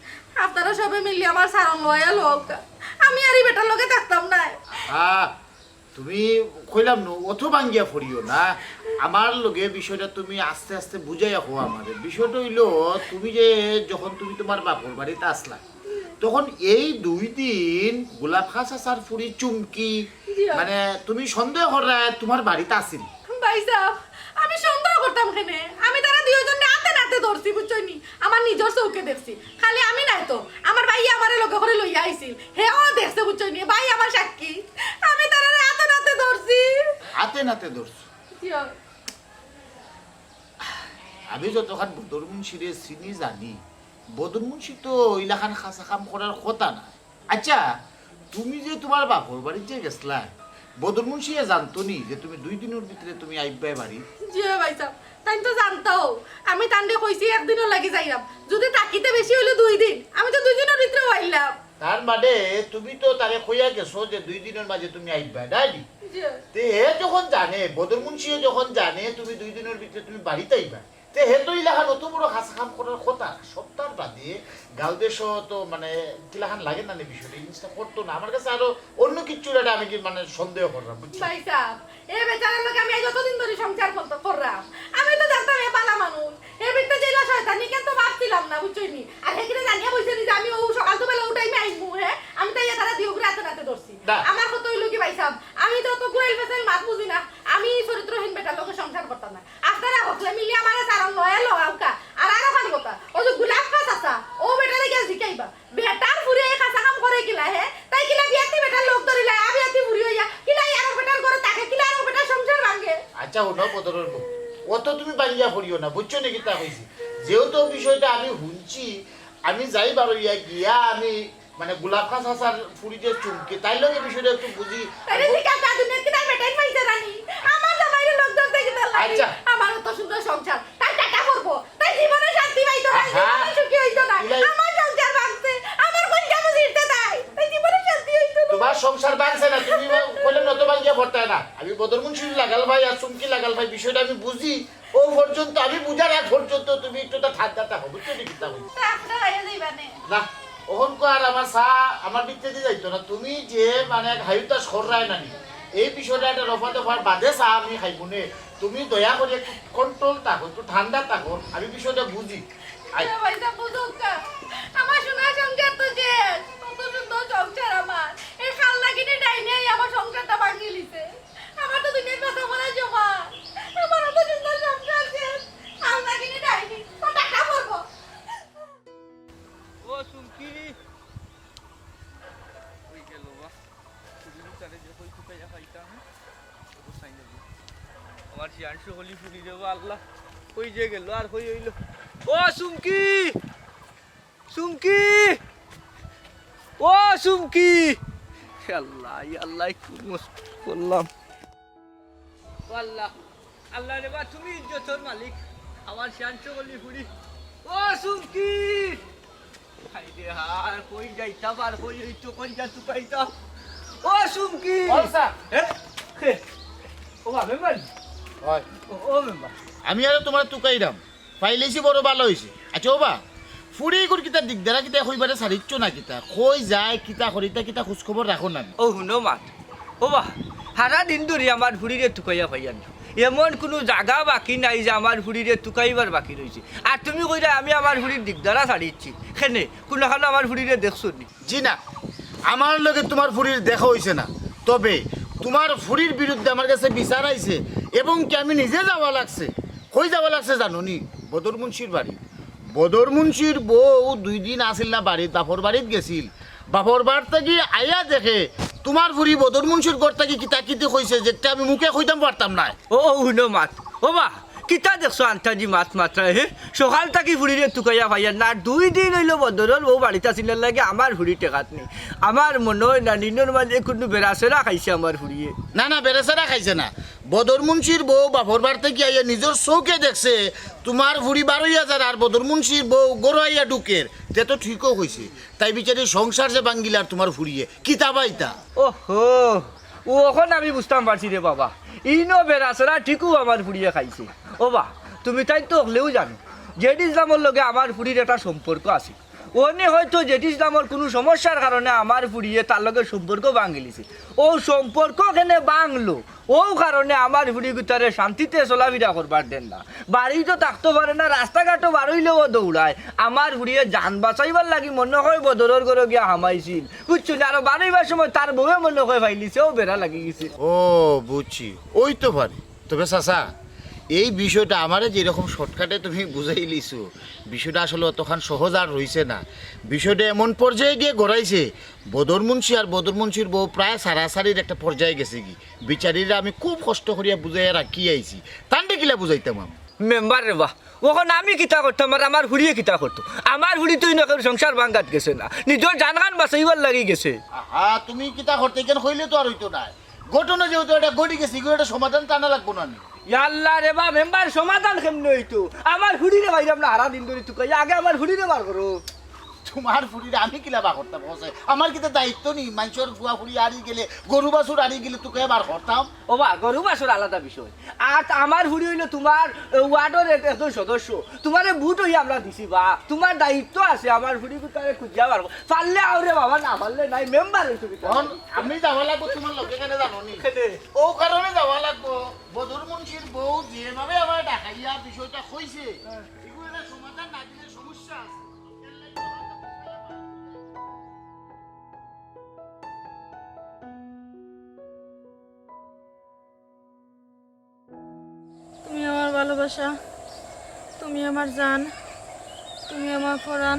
আপনারা সবে মিলি আমার ছাড়ন লইয়া লউক্কা, আমি আর ই বেটার লগে থাকতাম নায়। আহ, তুমি কইলাম নু, অত ভাঙ্গিয়া পড়িও না। আমার লগে বিষয়টা তুমি আস্তে আস্তে বুঝাইয়া কও আমারে। বিষয়টা অইলো, তুমি যে যখন তুমি তুমার বাপর বাড়িত আছলা, তখন এই দুই দিন গোলাপ খাঁর চাচার ফুড়ি চুমকি, জি। মানে, তুমি সন্দেহ কররায় তুমার বাড়িত আছিল। ভাইসাব, আমি সন্দেহ করতাম কেনে? আমি তারা দুইজনরে আতে নাতে ধরছি, বুঝছইন নি? আমার নিজর চউখে দেখছি। খালি আমি নায় তো, আমার ভাইয়ে আমারে লগে করি লইয়া আইছিল, হেও দেখছে, বুঝছইন নি? ভাই আমার সাক্ষী, আমি তারারে আতে নাতে ধরছি। আতে নাতে ধরছো? জি অয়। আমি যতখান বদর মুন্সিরে চিনি জানি, বদর মুন্সি তো ইলাখান খাছা কাম করার কথা না। আচ্ছা, তুমি যে তুমার বাপর বাড়িত যে গেছলায়, বদর মুন্সিয়ে জানতো নি যে তুমি দুই দিনর ভিতরে তুমি আইবায় বাড়ি? জি অয় ভাইসাব, তাইন তো জানতো। আমি তানরে কইছি একদিনর লাগি যাইরাম, যুদি থাকিতে বেশি অইলে দুই দিন, আমি তো দুই দিনর ভিতরেউ আইলাম। তার মানে তুমি তো তারে কইয়া গেছো যে দুই দিনর মাঝে তুমি আইবায়, নায় নি? জি অয়। তে হে যখন জানে, বদর মুন্সিয়ে যখন জানে তুমি দুই দিনর ভিতরে তুমি বাড়িত আইবায়, তে হে তো ইলাখান অত বড় খাছা কাম করার কথা না। সপ্তাহর বাদে গাঁও দেশো তো মানে কিলাখান লাগে না নি বিষয়টা, এই জিনিসটা করতো না। আমার কাছে আরো অন্য কিচ্ছুর একটা আমি কি মানে সন্দেহ কররাম, বুঝছো? ভাইসাব, এ বেচারার লগে আমি আইজ অতদিন ধরি সংসার করতে, কররাম। আমি তো জানতাম এ ভালা মানুষ। এ ভিতরে যে ইলা শয়তানি, কেন তো ভাবছিলাম না, বুঝছইন নি? আর হে কিতা জানিয়া বইছে নি যে আমি অউ সকাল তো বেলা উঠাই আমি আইমু, হে? আমি তাই তারা দিও করে আতে নাতে ধরছি। না। আমার কথা অইলো কি ভাইসাব, আমি তো অত গুড়াইল ফেসাইল মাত বুঝি না। আমি চরিত্রহীন বেটার লগে সংসার করতাম না। আপনারা হকলে মিলি আমারে ছাড়ন লইয়া লউক্কা। আর আরোখান কথা, অউ যে গোলাপ খাঁর চাচা, অউ বেটারে গিয়া জিকাইবা। বেটার ফুড়িয়ে খাছা কাম করে কিলা হে? তাই কিলা বিয়াতি বেটার লগ ধরিলা, আ বিয়াতি ফুড়ি অইয়া, কিলা আরক বেটার ঘরো থাকে, কিলা আরক বেটার সংসার ভাঙে? আচ্ছা, হুনো বদরর বউ, অত তুমি ভাঙ্গিয়া পড়িও না, বুঝছো নি কিতা কইছি? যেহেতু বিষয়টা আমি হুনছি, আমি যাইবার অইয়া গিয়া আমি মানে গোলাপ খাঁর চাচার ফুড়ি যে চুমকি, তাইর লগে বিষয়টা একটু বুঝি। আরে ঠিক আছে, দুনিয়াত কিতা বেটাইন পাইছে রানী? আমার জামাইরে লগ ধরতে কিতা লাগে? আচ্ছা। আমার অত সুন্দর সংসার, তাই টাকা করবো, তাই জীবনে শান্তি পাইতো না, আহা। জীবনে সুখী অইতো না। ইলাই- আমার সংসার ভাঙছে, আমার কইটা বুঝিতে তাই, তাই জীবনে শান্তি অইতো না। তুমার সংসার ভাঙছে না, তুমি কইলে নত ভাঙ্গিয়া পড়তায় না। আমি বদর মুন্সির লাগাল ভাই আর চুমকি লাগাল ভাই বিষয়টা আমি বুঝি। অউ পর্যন্ত আমি বুঝার আগ পর্যন্ত তুমি একটু তা ঠান্ডা থাকো, বুঝছো নি কিতা কইছি? তা আপনারা আইয়া যাইবা নে। না, অখন কো আর আমার চা আমার ভিতরেদি যাইতো না। তুমি যে মানে এক হাইতাস কররায় না নি, এই বিষয়টা একটা রফা দফার বাদে চা আমি খাইমু নে। তুমি দয়া করি একটু কন্ট্রোল থাকো, একটু ঠান্ডা থাকো, আমি বিষয়টা বুঝি। আই। এ ভাইসাব, বুঝউক্কা, আমার সোনার সংসার তো শেষ, কত সুন্দর সংসার আমার। এই কাল নাগিনে ডাইনে আমার সংসারটা ভাঙিলিছে। আমার তো দুনিয়ার কথা বলা জমা। আমার তো সুন্দর সংসার শেষ। আল্লাহ কিনে ডাইনি। তো টাকা পড়বো। ও চুমকি। কই গেল বা? চুমকি তারে যে কই তুকাইয়া পাইতাম। আমার শিয়ান সকলি ফুরি দেবো আল্লাহ। কই যে গেল আর কই অইল? ও চুমকি! চুমকি! ও চুমকি! আল্লাহ, আল্লাহ, কি মুশকিল করলাম। ও আল্লাহ, আল্লাহ রে বা, তুমি ইজ্জতর মালিক, আমার শিয়ান সকলি ফুরি। ও চুমকি! হায় রে হায়, কই যাইতাম আর কই অইতো, কই যা তুকাইতাম। ও চুমকি! ও স্যার। এ? এ? ও বা, মেম্বার? হয়। ও, ও মেম্বার। আমি আরো তুমারে তুকাইরাম। পাইলাইছি বড় ভালা অইছে। আচ্ছা, ওবা, ফুড়ি ইগুর কিতা দিক দারা কিতা কইবারে ছাড়িচ্ছ না কিতা? কই যায়, কিতা করে, ইতা কিতা খোঁজ খবর রাখো না নি? ও হুনো মাত, ওবা, হারা দিন ধরি আমার ফুড়িরে তুকাইয়া পাইয়ার না। এমন কুনু জাগা বাকি নাই যে আমার ফুড়িরে তুকাইবার বাকি রইছে। আর তুমি কইরায় আমি আমার ফুড়ির দিকদারা ছাড়িচ্ছি। কেনে? কুনুখানো আমার ফুড়িরে দেখছো নি? জি না, আমার লগে তুমার ফুড়ির দেখা অইছে না। তবে তুমার ফুড়ির বিরুদ্ধে আমার গেছে বিচার আইছে এবং কি আমি নিজে যাওয়া লাগছে। কই যাওয়া লাগছে জানো নি? বদর মুন্সির বাড়ি। বদর মুন্সির বউ দুই দিন আছিল না বাড়িত, বাপর বাড়িত গেছিল। বাপর বাড়ি থাকি আইয়া দেখে তুমার ফুড়ি বদর মুন্সির ঘর থাকি কিতা কিতি কইছে, যেটা আমি মুখে কইতাম পারতাম নায়। ও, ও, হুনো মাত। ও বা, কিতা দেখছো আন্তাজি মাত মাতরায়, হে? সকাল থাকি ফুড়িরে তুকাইয়া পাইয়ার না, আর দুই দিন অইলো বদরর বউ বাড়িত আছিল না লাগি আমার ফুড়ি টেকাত নি। আমার মনো অয় না, নিনর মাঝে কুনু বেড়াছেড়া খাইছে আমার ফুড়িয়ে। না, না, বেড়াছেড়া খাইছে না। বদর মুন্সির বউ বাপর বাড়ি থাকি আইয়া নিজর চউখে দেখছে, তুমার ফুড়ি বারইয়া যার আর বদর মুন্সির বউ ঘরো আইয়া ঢুকের। তে তো ঠিকও কইছে। তাই বিচারি সংসার যে ভাঙ্গিলার তুমার ফুড়িয়ে, কিতা বা ইতা? ওহো, ও অখন আমি বুঝতাম পারছি রে বাবা। ইনো বেড়াছেড়া ঠিকউ আমার ফুড়িয়ে খাইছে। ও বা, তুমি তাইন তো অকলেউ জানো, জেড ইসলামর লগে আমার ফুড়ির একটা সম্পর্ক আছে। অনে হয়তো জেড ইসলামর কুনু সমস্যার কারণে আমার ফুড়িয়ে তার লগে সম্পর্ক ভাঙ্গিলিছে। অউ সম্পর্ক কেনে ভাঙলো, অউ কারণে আমার ফুড়িগুতারে শান্তিতে চলাফিরা করবার দের না। বাড়িত তো থাকতো পারে না, রাস্তাঘাটো বারইলেও দৌড়ায়। আমার ফুড়িয়ে জান বাঁচাইবার লাগি মনো অয় বদরর ঘরো গিয়া হামাইছিল, বুঝছো নি? আরো বারইবার সময় তার বউয়ে মনো অয় পাইলিছে, অউ বেড়া লাগি গেছে। ও, বুঝছি, অইতো পারে। তবে চাচা, এই বিষয়টা আমারে যেরকম শর্টকাটে তুমি বুঝাইলিছো, বিষয়টা আসলে অতখান সহজ আর রইছে না। বিষয়টা এমন পর্যায়ে গিয়া গড়াইছে, বদর মুন্সি আর বদর মুন্সির বউ প্রায় সারাসারির একটা পর্যায়ে গেছেগি। বিচারিরে আমি খুব কষ্ট করিয়া বুঝাইয়া রাখি আইছি, তানরে কিলা বুঝাইতাম আমি? মেম্বার রে বা, অখন আমি কিতা করতাম আর আমার ফুড়িয়ে কিতা করতো? আমার ফুড়ি তো ইনো কেউর সংসার ভাঙ্গাত গেছে না, নিজর জানখান বাঁচাইবার লাগি গেছে। আহা, তুমি কিতা করতে কেন কইলে তো আর অইতো নায়। ঘটনা যেহেতু এটা ঘটি গেছে, ইগুর একটা সমাধান টানা লাগবো না নি? ইয়াল্লা রে বা, মেম্বার, সমাধান কেমনে অইতো? আমার ফুড়িরে পাইরাম না হারা দিন ধরি তুকাইয়া, আগে আমার ফুড়িরে বার করো। তুমার ফুড়িরে আমি কিলা বার করতাম, কওছে? আমার কিতা দায়িত্ব নি? মানষর ফুয়া ফুড়ি হারি গেলে, গরু বাছুর হারি গেলে তুকাইয়া বার করতাম? ও বা, গরু বাছুর আলাদা বিষয়। আর আমার ফুড়ি অইলো তুমার, এ, ওয়ার্ডর এক, একজন সদস্য। তুমারে ভোট অইয়া আমরা দিছি বা, তুমার দায়িত্ব আছে আমার ফুড়িগুতারে খুঁজিয়া বার কর-, পারলে আও রে বাবা, না পারলে নাই, মেম্বার অইছো কিতা? অখন আমি যাওয়া লাগবো তুমার লগে, কেনে জানো নি? কেনে? অউ কারণে যাওয়া লাগবো, বদর মুন্সির বউ যেভাবে আমারে ডাকাইয়া বিষয়টা কইছে, ইগুর একটা সমাধান না দিলে সমস্যা আছে। তুমি আমার ভালোবাসা, তুমি আমার জান, তুমি আমার পরাণ।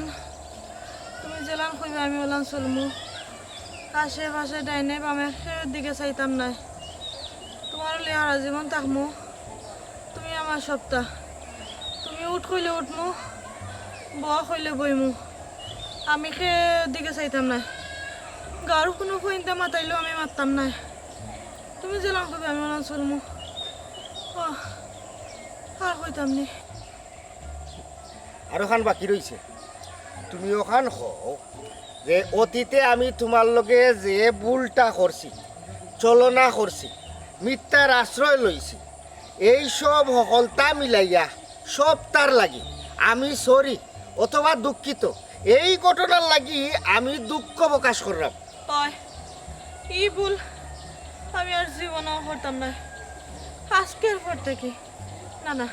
তুমি যেলান কইবে আমি ওলান চলমু। আশে পাশে ডাইনে বামে কেউর দিকে চাইতাম নায়। তুমার লইয়া হারা জীবন থাকমু। তুমি আমার সবটা। তুমি উঠ কইলে উঠমু, ব কইলে বইমু। আমি কেউর দিকে চাইতাম নায়। গাঁওর কুনু ফুয়াইন্তে মাতাইলেও আমি মাততাম নায়। তুমি যেলান কইবে আমি ওলান চলমু। আহ, আর কইতাম নি। আর অখান বাকি রইছে, তুমি অখান কও যে অতীতে আমি তুমার লগে যে ভুলটা করছি, ছলনা করছি, মিথ্যার আশ্রয় লইছি, এই সব হকলতা মিলাইয়া সবতার লাগি আমি sorry অথবা দুঃখিত। এই ঘটনার লাগি আমি দুঃখ প্রকাশ কররাম। অয়, ই ভুল আমি আর জীবনেও করতাম নায়। আজকের পর থাকি, না, না,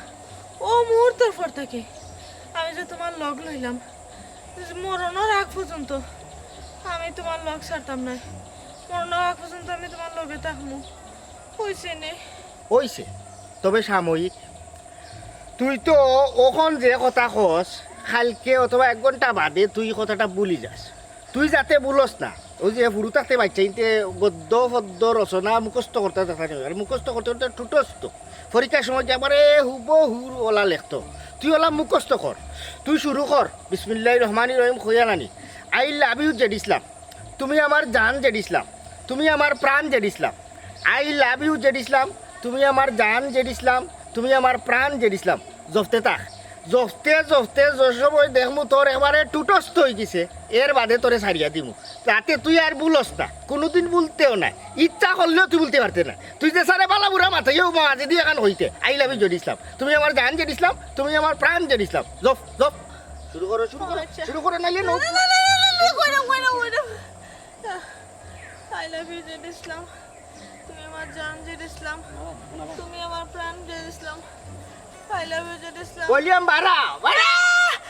অউ মুহূর্তর পর থাকি আমি যে তুমার লগ লইলাম, মরণর আগ পর্যন্ত আমি তুমার লগ ছাড়তাম নায়। মরণর আগ পর্যন্ত আমি তুমার লগে থাকমু। অইছে নি? অইছে, তবে সাময়িক। তুই তো অখন যে কথা কস, কাইলকে অথবা এক ঘন্টা বাদে তুই কথাটা ভুলি যাস। তুই যাতে ভুলস না, অউ যে হুরু থাকতে বাইচ্চাইন্তে গদ্য পদ্য রচনা মুখস্থ করতা দেখা যায়, আর মুখস্থ করতে করতে ঠুটস্থ। পরীক্ষার সময় যে একবারে হুবহু অলা লেখতো, তুই অলা মুখস্থ কর। তুই শুরু কর, বিসমিল্লাহির রহমানির রহিম কইয়া নানি, "I love you Z Islam." তুমি আমার জান জেড ইসলাম, তুমি আমার প্রাণ Z Islam. I love you Z Islam, তুমি আমার জান জেড ইসলাম, তুমি আমার প্রাণ জেড ইসলাম। জপতে থাক, জপতে জপতে যে সময় দেখমু তোর একবারে ঠুটস্থ অইগেছে, এর বাদে তোরে ছাড়িয়া দিমু, যাতে তুই আর ভুলস না, কুনুদিন ভুলতেও নায়। ইচ্ছা করলেও তুই ভুলতে পারতে নায়। তুই যে সারে বালা বুরা মাতাইয়াও মাঝেদি অখান কইতে, "I love you Z Islam, তুমি আমার জান জেড ইসলাম, তুমি আমার প্রাণ জেড ইসলাম।" জপ, জপ। শুরু করো, শুরু করো, আচ্ছা। শুরু করো, নাইলে নো। না, না, না, না, না, কই না, কই না, কই না। I love you Z Islam, তুমি আমার জান জেড ইসলাম, তুমি আমার প্রাণ Z Islam. I love you Z Islam. Volume বাড়াও, বাড়াও।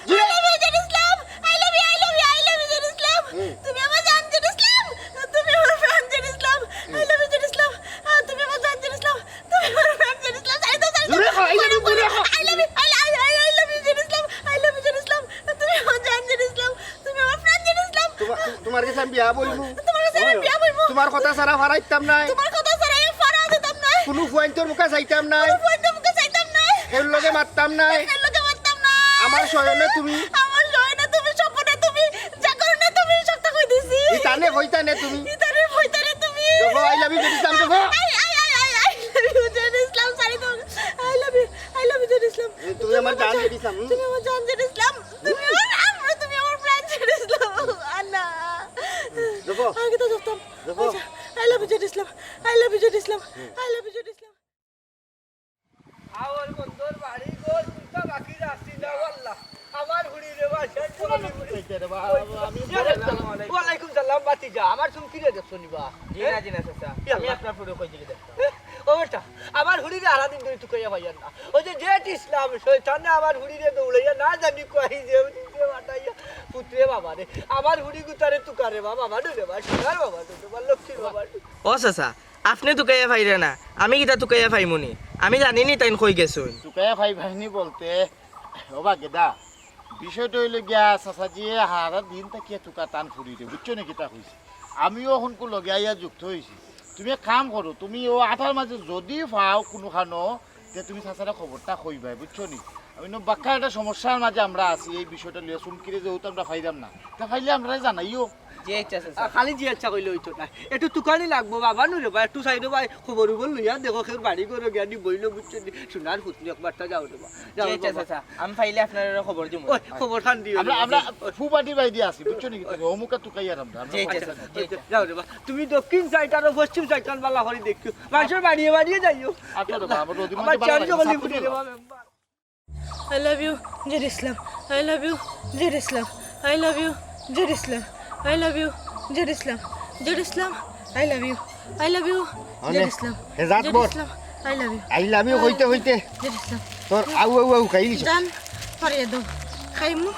জোরে। I love you Z Islam. I love you, I love you, I love you Z Islam. হুম। তুমি আমার জান জেড ইসলাম। তুমি আমার প্রাণ জেড ইসলাম। হুম। I love you Z Islam. আহ, তুমি আমার জান জেড ইসলাম। তুমি আমার প্রাণ জেড ইসলাম। ছাড়ি দাও, ছাড়ি দাও। জোরে কও, I love you, জোরে কও। I love you, I, I, I, I love you Z Islam. I love you Z Islam. তুমি আমার জান জেড ইসলাম। তুমি আমার প্রাণ জেড ইসলাম। তোমার, তোমার গেছে আমি বিয়া বইমু। তোমার গেছে আমি বিয়া বইমু। তোমার কথা ছাড়া ফারাইতাম নায়। তোমার কথা ছাড়া আমি ফারা দিতাম নায়। কুনু ফুয়াইন্তর মুখে চাইতাম নায়। কুনু ফুয়াইন্তর মুখে চাইতাম নায়। এর লগে মাততাম নায়। এর লগে মাততাম নায়। আমার শয়নে তুমি। আমার শয়নে তুমি, স্বপনে তুমি, জাগরণে তুমি, সবতা কই দিছি। ইতানে কইতানে তুমি। ইতানে কইতানে তুমি। দেখো, I love you Z Islam, দেখো। I, I, I, I, I love you Z Islam, ছাড়ি দাও। I love you, I love you Z Islam. তুমি আমার জান জেড ইসলাম, হুম। তুমি আমার জান জেড ইসলাম। তুমি আমার, আমার, তুমি আমার প্রাণ জেড ইসলাম। আল্লাহ। দেখো। আগে তো দেখতাম। দেখো। আচ্ছা, I love you Z Islam. I love you Z Islam. I love you Z Islam. আওয়ার বন্দর বাড়ি ঘর, কুন্তা বাকি রাখছি না, আল্লাহ। আমার হুড়ি রে বা, শেষ জগনি হুড়ি। এই যে রে বা, আমি জি, আসসালামু আলাইকুম। ওয়ালাইকুম সালাম, ভাতিজা। আমার চুমকি রে দেখছো নি বা? জি না, জি না, চাচা। ই আল্লাহ। আমি আপনার ফুড়ি কই দিকে দেখতাম। ও বেটা, আমার হুড়ি রে হারা দিন ধরি তুকাইয়া পাইয়ার না। ওই যে জেড ইসলাম, শয়তানে আমার হুড়ি রে দৌড়াইয়া না জানি কই যে, যে মাতাইয়া। পুতরে বাবা রে, আমার হুড়ি গুতারে তুকারে বাবা, বাবা রে বাবা, সোনার বাবা রে বাবা, লক্ষ্মীর বাবা রে। ও চাচা, আপনে তুকাইয়া পাইরা না, আমি কিতা তুকাইয়া পাইমু নি? আমি জানি নি তাইন কই গেছইন। তুকাইয়া পাইবায় নি বলতে, ও বা গেদা, বিষয়টা অইলো গিয়া, চাচাজিয়ে হারা দিন থাকিয়া তুকাইরা তান ফুড়িরে, বুঝছো নি কিতা কইছি? আমিও অখনকু লগে আইয়া যুক্ত অইছি। তুমি এক কাম করো, তুমি অউ আটার মাঝে যুদি পাও কুনুখানো, তে তুমি চাচারে খবরটা কইবায়, বুঝছো নি? আমি নু বাক্কা একটা সমস্যার মাঝে আমরা আছি, এই বিষয়টা লইয়া চুমকিরে যেহেতু আমরা পাইরাম না, তে পাইলে আমরারে জানাইও। জি আচ্ছা, আচ্ছা, আচ্ছা। আ, খালি জি আচ্ছা কইলে অইতো না, একটু তুকানি লাগবো বাবা নু রে বা, একটু চাইরোবায় খবর উবর লইয়া দেখো, কেউর বাড়ি ঘরো গিয়া নি বইলো, বুঝছো নি? সোনার পুতনি একবারটা যাও রে বা, যাও জি রে আচ্ছা, বাবা। আচ্ছা, আচ্ছা। আমি পাইলে আপনারারে খবর দিমু। ওই, খবর খান দিও। আমরা, আমরা ফুবাটি বাইদি আছি, বুঝছো নি? কিন্তু অমুকা তুকাইয়ার আমরা, আমরা জি আচ্ছা, আচ্ছা, আচ্ছা। যাও রে বা, তুমি দক্ষিণ side আর পশ্চিম side খান বালা করি দেখিও, মানষর বাড়িয়ে বাড়িয়ে যাইও। আচ্ছা রে বা, আমরা রোদি আমার মাঝে বালা চেয়ার লাগে, জগলি সাপ বুঝি রে দিলাম। বা, member. I love you, Z Islam. I love you, Z Islam. I love you, Z Islam. I love you, Z Islam. Z Islam, I love you। I love you, মানে, জেড ইসলাম। হেজাত জেড বর। Islam, I love you। I love you কইতে কইতে জেড ইসলাম। তোর আউ আউ আউ খাই দিছে। জান, ফারিয়া দেও। খাইমু,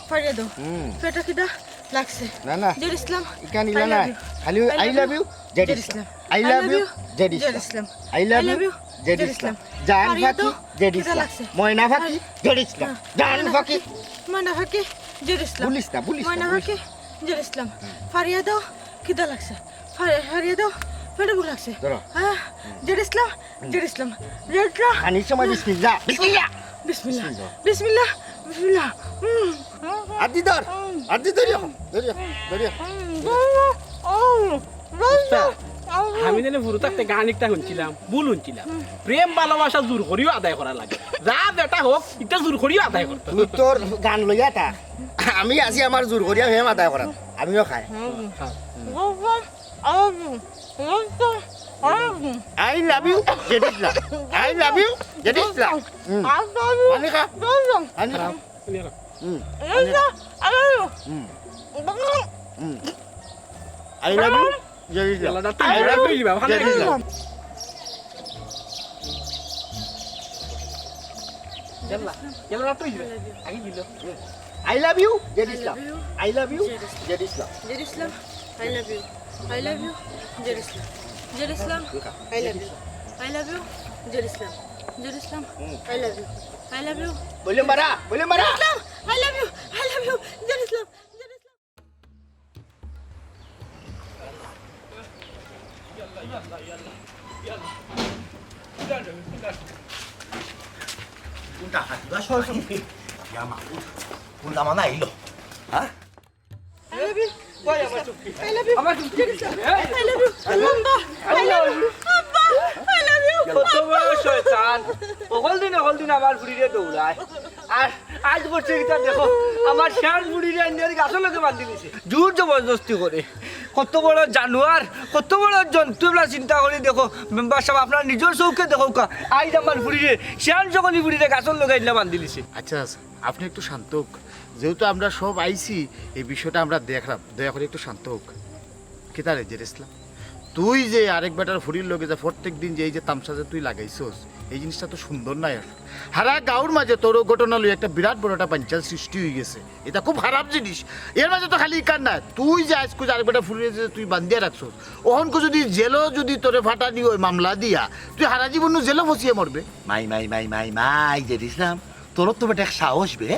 ফারিয়া দেও। হুম। পেটো খিদা লাগছে। না, না। জেড ইসলাম, ইখান ইলা I love নাই। You। খালি I love you, Z Islam. I love you, Z Islam. I love you, Z Islam. I love you, Z Islam. জান ফাকি, জেড ইসলাম। ময়না ফাকি, জেড ইসলাম। জান ফাকি। ময়না ফাকি, জেড ইসলাম। বলিস না, বলিস না, ময়না ফাকি, জেড ইসলাম। ফারিয়া দেও, খিদা লাগছে। ফারি-, ফারিয়া দেও, পেটো ভুক লাগছে। ধরো। হ্যাঁ, জেড ইসলাম, জেড ইসলাম। জেড ইসলাম। খানির সময় বিসমিল্লাহ, বিসমিল্লাহ। বিসমিল্লাহ, বিসমিল্লাহ। বিসমিল্লাহ, বিসমিল্লাহ। হুম। আদি ধর, আদি ধরিও, ধরিও, ধরিও। উস্তাদ, আমি যেন হুরু থাকতে গান একটা হুনছিলাম, ভুল হুনছিলাম। প্রেম ভালোবাসা জোর করিও আদায় করা লাগে। যা যেটা হোক, ইটা জোর করিও আদায় করতে। তুই তোর গান লইয়া থাক, আমি আছি আমার জোর করিয়া প্রেম আদায় করার, আমিও খাই। I love you, Z Islam. I love you, Z Islam. হুম। পানি খা। পানি খা। হুম। হুম। হুম। I love you, Z Islam. I love you, Z Islam. I love you, Z Islam. I love you, Z Islam. Z Islam. I love you, Z Islam. I love you, Z Islam. Z Islam, I love you। I love you, Z Islam. Z Islam, হুম। I love you। I love you। Volume বাড়া, volume বাড়া। Z Islam, I love you, I love you, Z Islam. Z Islam. কোনটা হাত বা সরসম? ইয়া মাহবুব, কোন জামানা আইলো? হ্যাঁ? I love you। কই আমার চুমকি? I love you। আমার চুমকি। জেড ইসলাম। হ্যাঁ? I love you। আব্বা, I love you। আব্বা, I love you। কত বড় শয়তান। অকল দিন, অকল দিন আমার ফুড়িরে দৌড়ায়। আর আইজ করছে কিতা দেখো, আমার শিয়ান ফুড়িরে আনিয়া গাছর লগে বান্ধি দিছে। জোর জবরদস্তি করে। কত বড় জানোয়ার, কত বড় জন্তু, আপনারা চিন্তা করি দেখো, মেম্বার সাব, আপনারা নিজর চউখে দেখউক্কা, আইজ আমার ফুড়িরে, শিয়ান জগনি ফুড়িরে গাছর লগে আনিয়া বান্ধি দিছে। আচ্ছা, আচ্ছা, আপনি একটু শান্ত হউক, যেহেতু আমরা সব আইছি, এই বিষয়টা আমরা দেখরাম, দয়া করি একটু শান্ত হউক। কিতা রে জেড ইসলাম, তুই যে আরেক বেটার ফুরির লগে যে প্রত্যেক দিন যে এই যে তামশা যে তুই লাগাইছস, এই জিনিসটা তো সুন্দর নায়। আর হারা গাঁওর মাঝে তোর অউ ঘটনা লইয়া একটা বিরাট বড় একটা পাঞ্চাল সৃষ্টি অইগেছে। ইটা খুব খারাপ জিনিস। এর মাঝে তো খালি ইখান নায়, তুই যে আইজকু যে আরেক বেটার ফুরিরে যে তুই বান্ধিয়া রাখছস, অখনকু যুদি জেলো যুদি তোরে ফাটানি অয় মামলা দিয়া, তুই হারা জীবন নু জেলো ফসিয়া মরবে। মাই, মাই, মাই, মাই, মাই, জেড ইসলাম, তোর তো বেটা এক সাহস বে।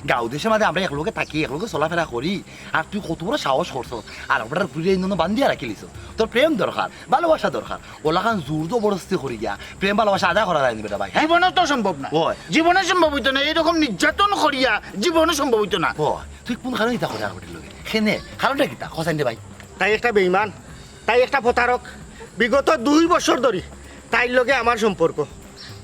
গাঁও দেশর মাঝে আমরা একলগে থাকি, একলগে চলাফেরা করি, আর তুই কত বড় সাহস করছস? আর বেটার ফুরিরে ইনো বান্ধিয়া রাখিলিছস। তোর প্রেম দরকার, ভালোবাসা দরকার। অলাখান জোর জবরদস্তি করিয়া প্রেম ভালোবাসা আদায় করা যায়নি বেটা ভাই, হ্যাঁ? জীবনে তো সম্ভব না। অয়। জীবনে সম্ভব অইতো না, এইরকম নির্যাতন করিয়া জীবনে সম্ভব অইতো না। অয়, তুই কুন কারণে ইতা করে আর বেটির লগে? কেনে? কারণটা কিতা? ক চাইন রে ভাই। তাই একটা বেইমান, তাই একটা প্রতারক। বিগত দুই বছর ধরি তাইর লগে আমার সম্পর্ক।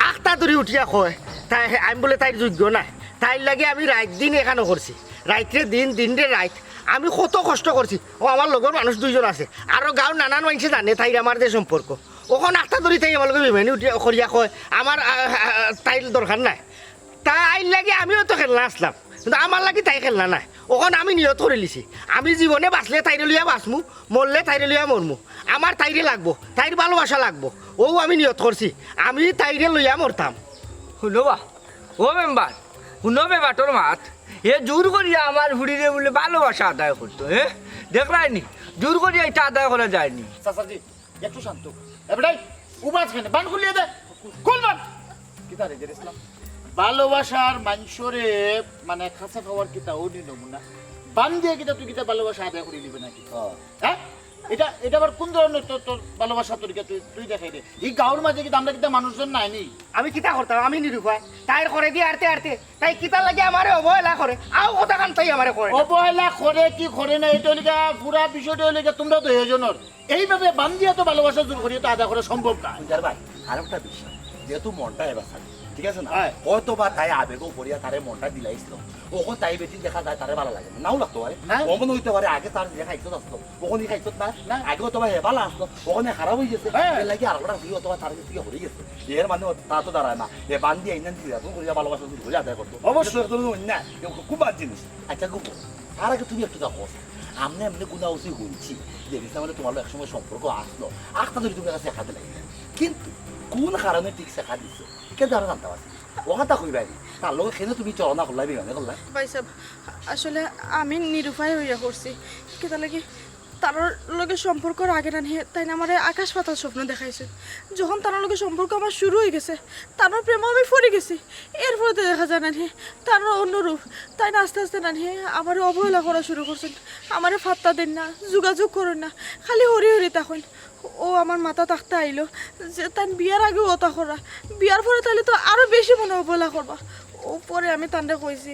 আখতা ধরি উঠিয়া কয়, তাই আমি বুলে তাইর যোগ্য নায়। তাইর লাগি আমি রাইত দিন এখানো করছি, রাইতরে দিন, দিনরে রাইত। আমি কত কষ্ট করছি। অউ আমার লগর মানুষ দুইজন আছে, আরো গাঁওর নানান মানষে জানে তাইর আমার যে সম্পর্ক। অখন আখতা ধরি তাই আমার লগে বেইমানি উঠিয়া করিয়া কয়, আমার, আ, আ, আ, তাইর দরকার নাই। তাইর লাগি আমিও তো খেলনা আছলাম, কিন্তু আমার লাগি তাই খেলনা নায়। অখন আমি নিয়ত করিলিছি, আমি জীবনে বাঁচলে তাইরে লইয়া বাঁচমু, মরলে তাইরে লইয়া মরমু। আমার তাইরে লাগবো, তাইর ভালোবাসা লাগবো। অউ আমি নিয়ত করছি, আমি তাইরে লইয়া মরতাম। হুনো বা, ও মেম্বার, হুনো বে বাটর মাত, এ জোর করিয়া আমার ফুরিরে বুলে ভালোবাসা আদায় করতো, হে? দেখরায়নি, জোর করিয়া ইটা আদায় করা যায়নি। চাচাজি, একটু শান্ত। এ বেটাই, উবাজ কেনে? বান খুলিয়া দে। খুল বান। কিতা রে, জেড ইসলাম? ভালোবাসার মানষরে মানে কাছে পাওয়ার কিতা অউ নি নমুনা? বান দিয়া কিতা তুই কিতা ভালোবাসা আদায় করি নিবে নাকি? হ্যাঁ। হ্যাঁ? ইটা, ইটা আবার কুন ধরনের তোর, তোর ভালোবাসা তরিকা তুই, তুই দেখাই দে। ই গাঁওর মাঝে কিতা আমরা কিতা মানুষজন নাইনি? আমি কিতা করতাম? আমি নিরুপায়। তাইর করে দি আরতে আরতে। তাই কিতার লাগি আমারে অবহেলা করে? আউ কথাখান তাই আমারে কয় না। অবহেলা করে কি করে না, ইটা অইলো গিয়া পুরা বিষয়টা অইলো গিয়া তোমরা দুইজনর। এইভাবে বান্ধিয়া তো ভালোবাসা জোর করিয়া তো আদায় করা সম্ভব না। বুঝার ভাই, আর একটা বিষয়, যেহেতু মনটা এবার সাথে, ঠিক আছে না? হ্যাঁ। হয়তো বা তাই আবেগও করিয়া তারে মনটা দিলাইছিল। অখন তাই বেটি দেখা যায় তারে ভালা লাগে না, নাও লাগতো পারে। হ্যাঁ। অমন অইতে পারে আগে তার যে খাইছত আসলো, অখন ই খাইছত না। না। আগে অথবা হে ভালা আসলো, অখন হে খারাপ অইগেছে। হ্যাঁ। এর লাগি আর একটা ফুরি অথবা তার গেছে গিয়া হরি গেছে। এর মানে তা তো দাঁড়ায় না, এ বান্দি আইনান দিলা, তুমি করিয়া ভালোবাসা জোর করিয়া আদায় করতো। অবশ্যই। এটা তো অন্যায়, এ খুব বাদ জিনিস। আচ্ছা, গো, তার আগে তুমি একটু দেখো, আমরা এমনি গুনা উচিত হুনছি, জেড ইসলাম মানে তোমার এক সময় সম্পর্ক আসলো, আখতা ধরি তুমি কাছে দেখা দিলাই। কিন্তু কোন কারণে ঠিক দেখা দিছে, কে জানো জানতে পারছি। ও কথা কইবায় নি, তার লগে কেনে তুমি চলনা করলাই, বেমানি করলাই? ভাইসাব, আসলে আমি নিরুপায় অইয়া পড়ছি। কিতা লাগি? তানর লগে সম্পর্কর আগে নানি, তাইন আমারে আকাশ পাতাল স্বপ্ন দেখাইছে। যখন তানর লগে সম্পর্ক আমার শুরু অইগেছে, তানর প্রেমো আমি পড়ি গেছি। এরপরে তো দেখা যায় নানি, তানর অন্য রূপ। তাইন আস্তে আস্তে নানি আমারে অবহেলা করা শুরু করছইন। আমারে পাত্তা দেইন না, যোগাযোগ করইন না, খালি হরি হরি থাকইন। ও আমার মাথাত আখতা আইলো যে তাইন বিয়ার আগেও অতা করা, বিয়ার পরে তাইলে তো আরো বেশি মনে অবহেলা করবা। ও পরে আমি তানরে কইছি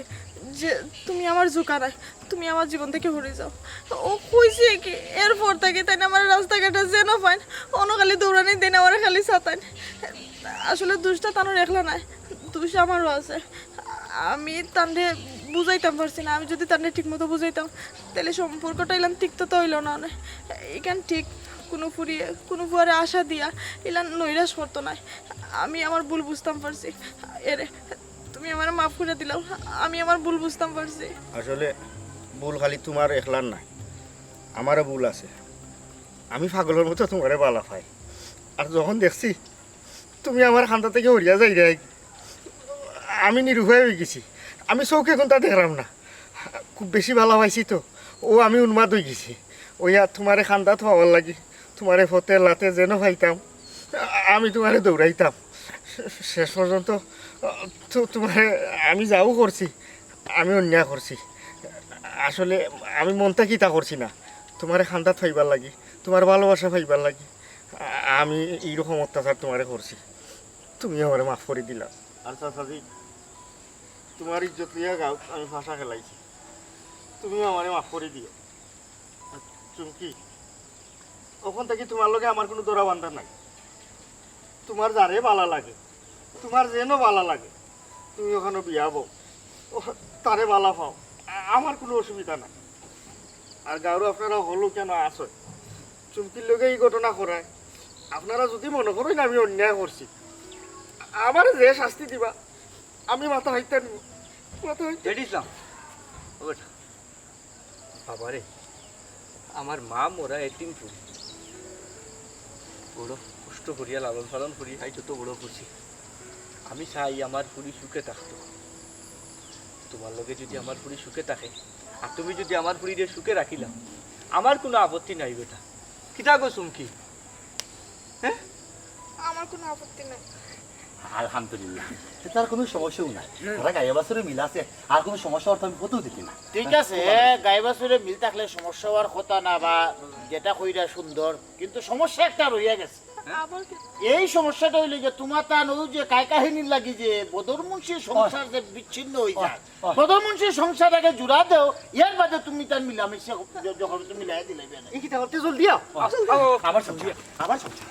যে, "তুমি আমার জুকা নায়, তুমি আমার জীবন থাকি হরি যাও।" ও কইছে কি, এরপর থাকি তাইন আমারে রাস্তাঘাটে যেনো পাইন, অনো খালি দৌড়ানি দেইন, আমারে খালি সাতাইন। আসলে দুষটা তানর একলা নায়, দুষ আমারও আছে। আমি তানরে বুঝাইতাম পারছি না। আমি যুদি তানরে ঠিকমতো বুঝাইতাম, তাইলে সম্পর্কটা ইলান তিক্ত তো অইলো না অনে। ইখান ঠিক, কুনু ফুরিয়ে, কুনু ফুয়ারে আশা দিয়া ইলান নৈরাশ করতো নায়। আমি আমার ভুল বুঝতাম পারছি। এরে, তুমি আমারে মাফ করি দিলাও। আমি আমার ভুল বুঝতাম পারছি। আসলে ভুল খালি তুমার একলার নায়, আমারও ভুল আছে। আমি পাগলর মতো তুমারে বালা পাই। আর যখন দেখছি তুমি আমার কান্দা থাকি হরিয়া যাইরায়, আমি নিরুপায় অইগেছি। আমি চউখে কুন্তা দেখরাম না। খুব বেশি বালা পাইছি তো, অউ আমি উন্মাদ অইগেছি। অইয়া তুমারে কান্দাত পাওয়ার লাগি, তুমারে পথে লাতে যেনো পাইতাম, আমি তুমারে দৌড়াইতাম। শেষ পর্যন্ত তু-, তুমারে আমি যাও করছি, আমি অন্যায় করছি। আসলে আমি মন থাকি ইতা করছি না, তুমারে কান্দাত পাইবার লাগি, তুমার ভালোবাসা পাইবার লাগি। আ-, আমি ইরকম অত্যাচার তুমারে করছি, তুমি আমারে মাফ করি দিলাও। আর চাচাজি, তুমার ইজ্জত লইয়া গাউত আমি ফাঁসা খেলাইছি, তুমিও আমারে মাফ করি দিও। আর চুমকি, অখন থাকি তুমার লগে আমার কুনু ধরা বান্ধা নাই। তুমার যারে বালা লাগে, তুমার যেনো বালা লাগে, তুমি অখানো বিয়া বও, ও, তারে বালা পাও, আ-, আমার কুনু অসুবিধা নাই। আর গাউরো আপনারা হকলউ কেনে আছইন, চুমকির লগে ই ঘটনা করায়, আপনারা যুদি মনো করইন আমি অন্যায় করছি, আমারে যে শাস্তি দিবা, আমি মাথা হাইতা নিমু, মাথা হাইতা। রেডি ইসলাম, ও বেটা। বাবারে, আমার মা মরা এতিম ফুরি। বড় কষ্ট করিয়া লালন পালন করি আইজ যত বড় করছি। আমি চাই আমার ফুরি সুখে থাকতো। তোমার লগে যদি আমার ফুরি সুখে থাকে, আর তুমি যদি আমার ফুরিরে সুখে রাখিলাও, আমার কুনু আপত্তি নাই বেটা। কিতা গো চুমকি? হ্যাঁ? আমার কুনু আপত্তি নাই। আলহামদুলিল্লাহ, তার কুনু সমস্যাও নাই। তারা গাইয়া বাছুরে মিল আছে, আর কুনু সমস্যা অইলে আমি হতেও দেখি না। ঠিক আছে, গাইয়া বাছুরে মিল থাকলে সমস্যা অওয়ার কথা না, বা যেটা কইরা সুন্দর, কিন্তু সমস্যা একটা রইয়া গেছে। আবার কি? এই সমস্যাটা অইলো যে তুমার তান অউ যে কায় কাহিনীর লাগি যে বদর মুন্সির সংসার যে বিচ্ছিন্ন অই যায়, অয়। বদর মুন্সির সংসার আগে জুড়া দেও, এর বাদে তুমি তান মিলামিশা য-, যখন তুমি মিলাই দিলে বিয়া নাই। এই কিতা করতে জলদি আও। আমার সংসার, আমার সংসার।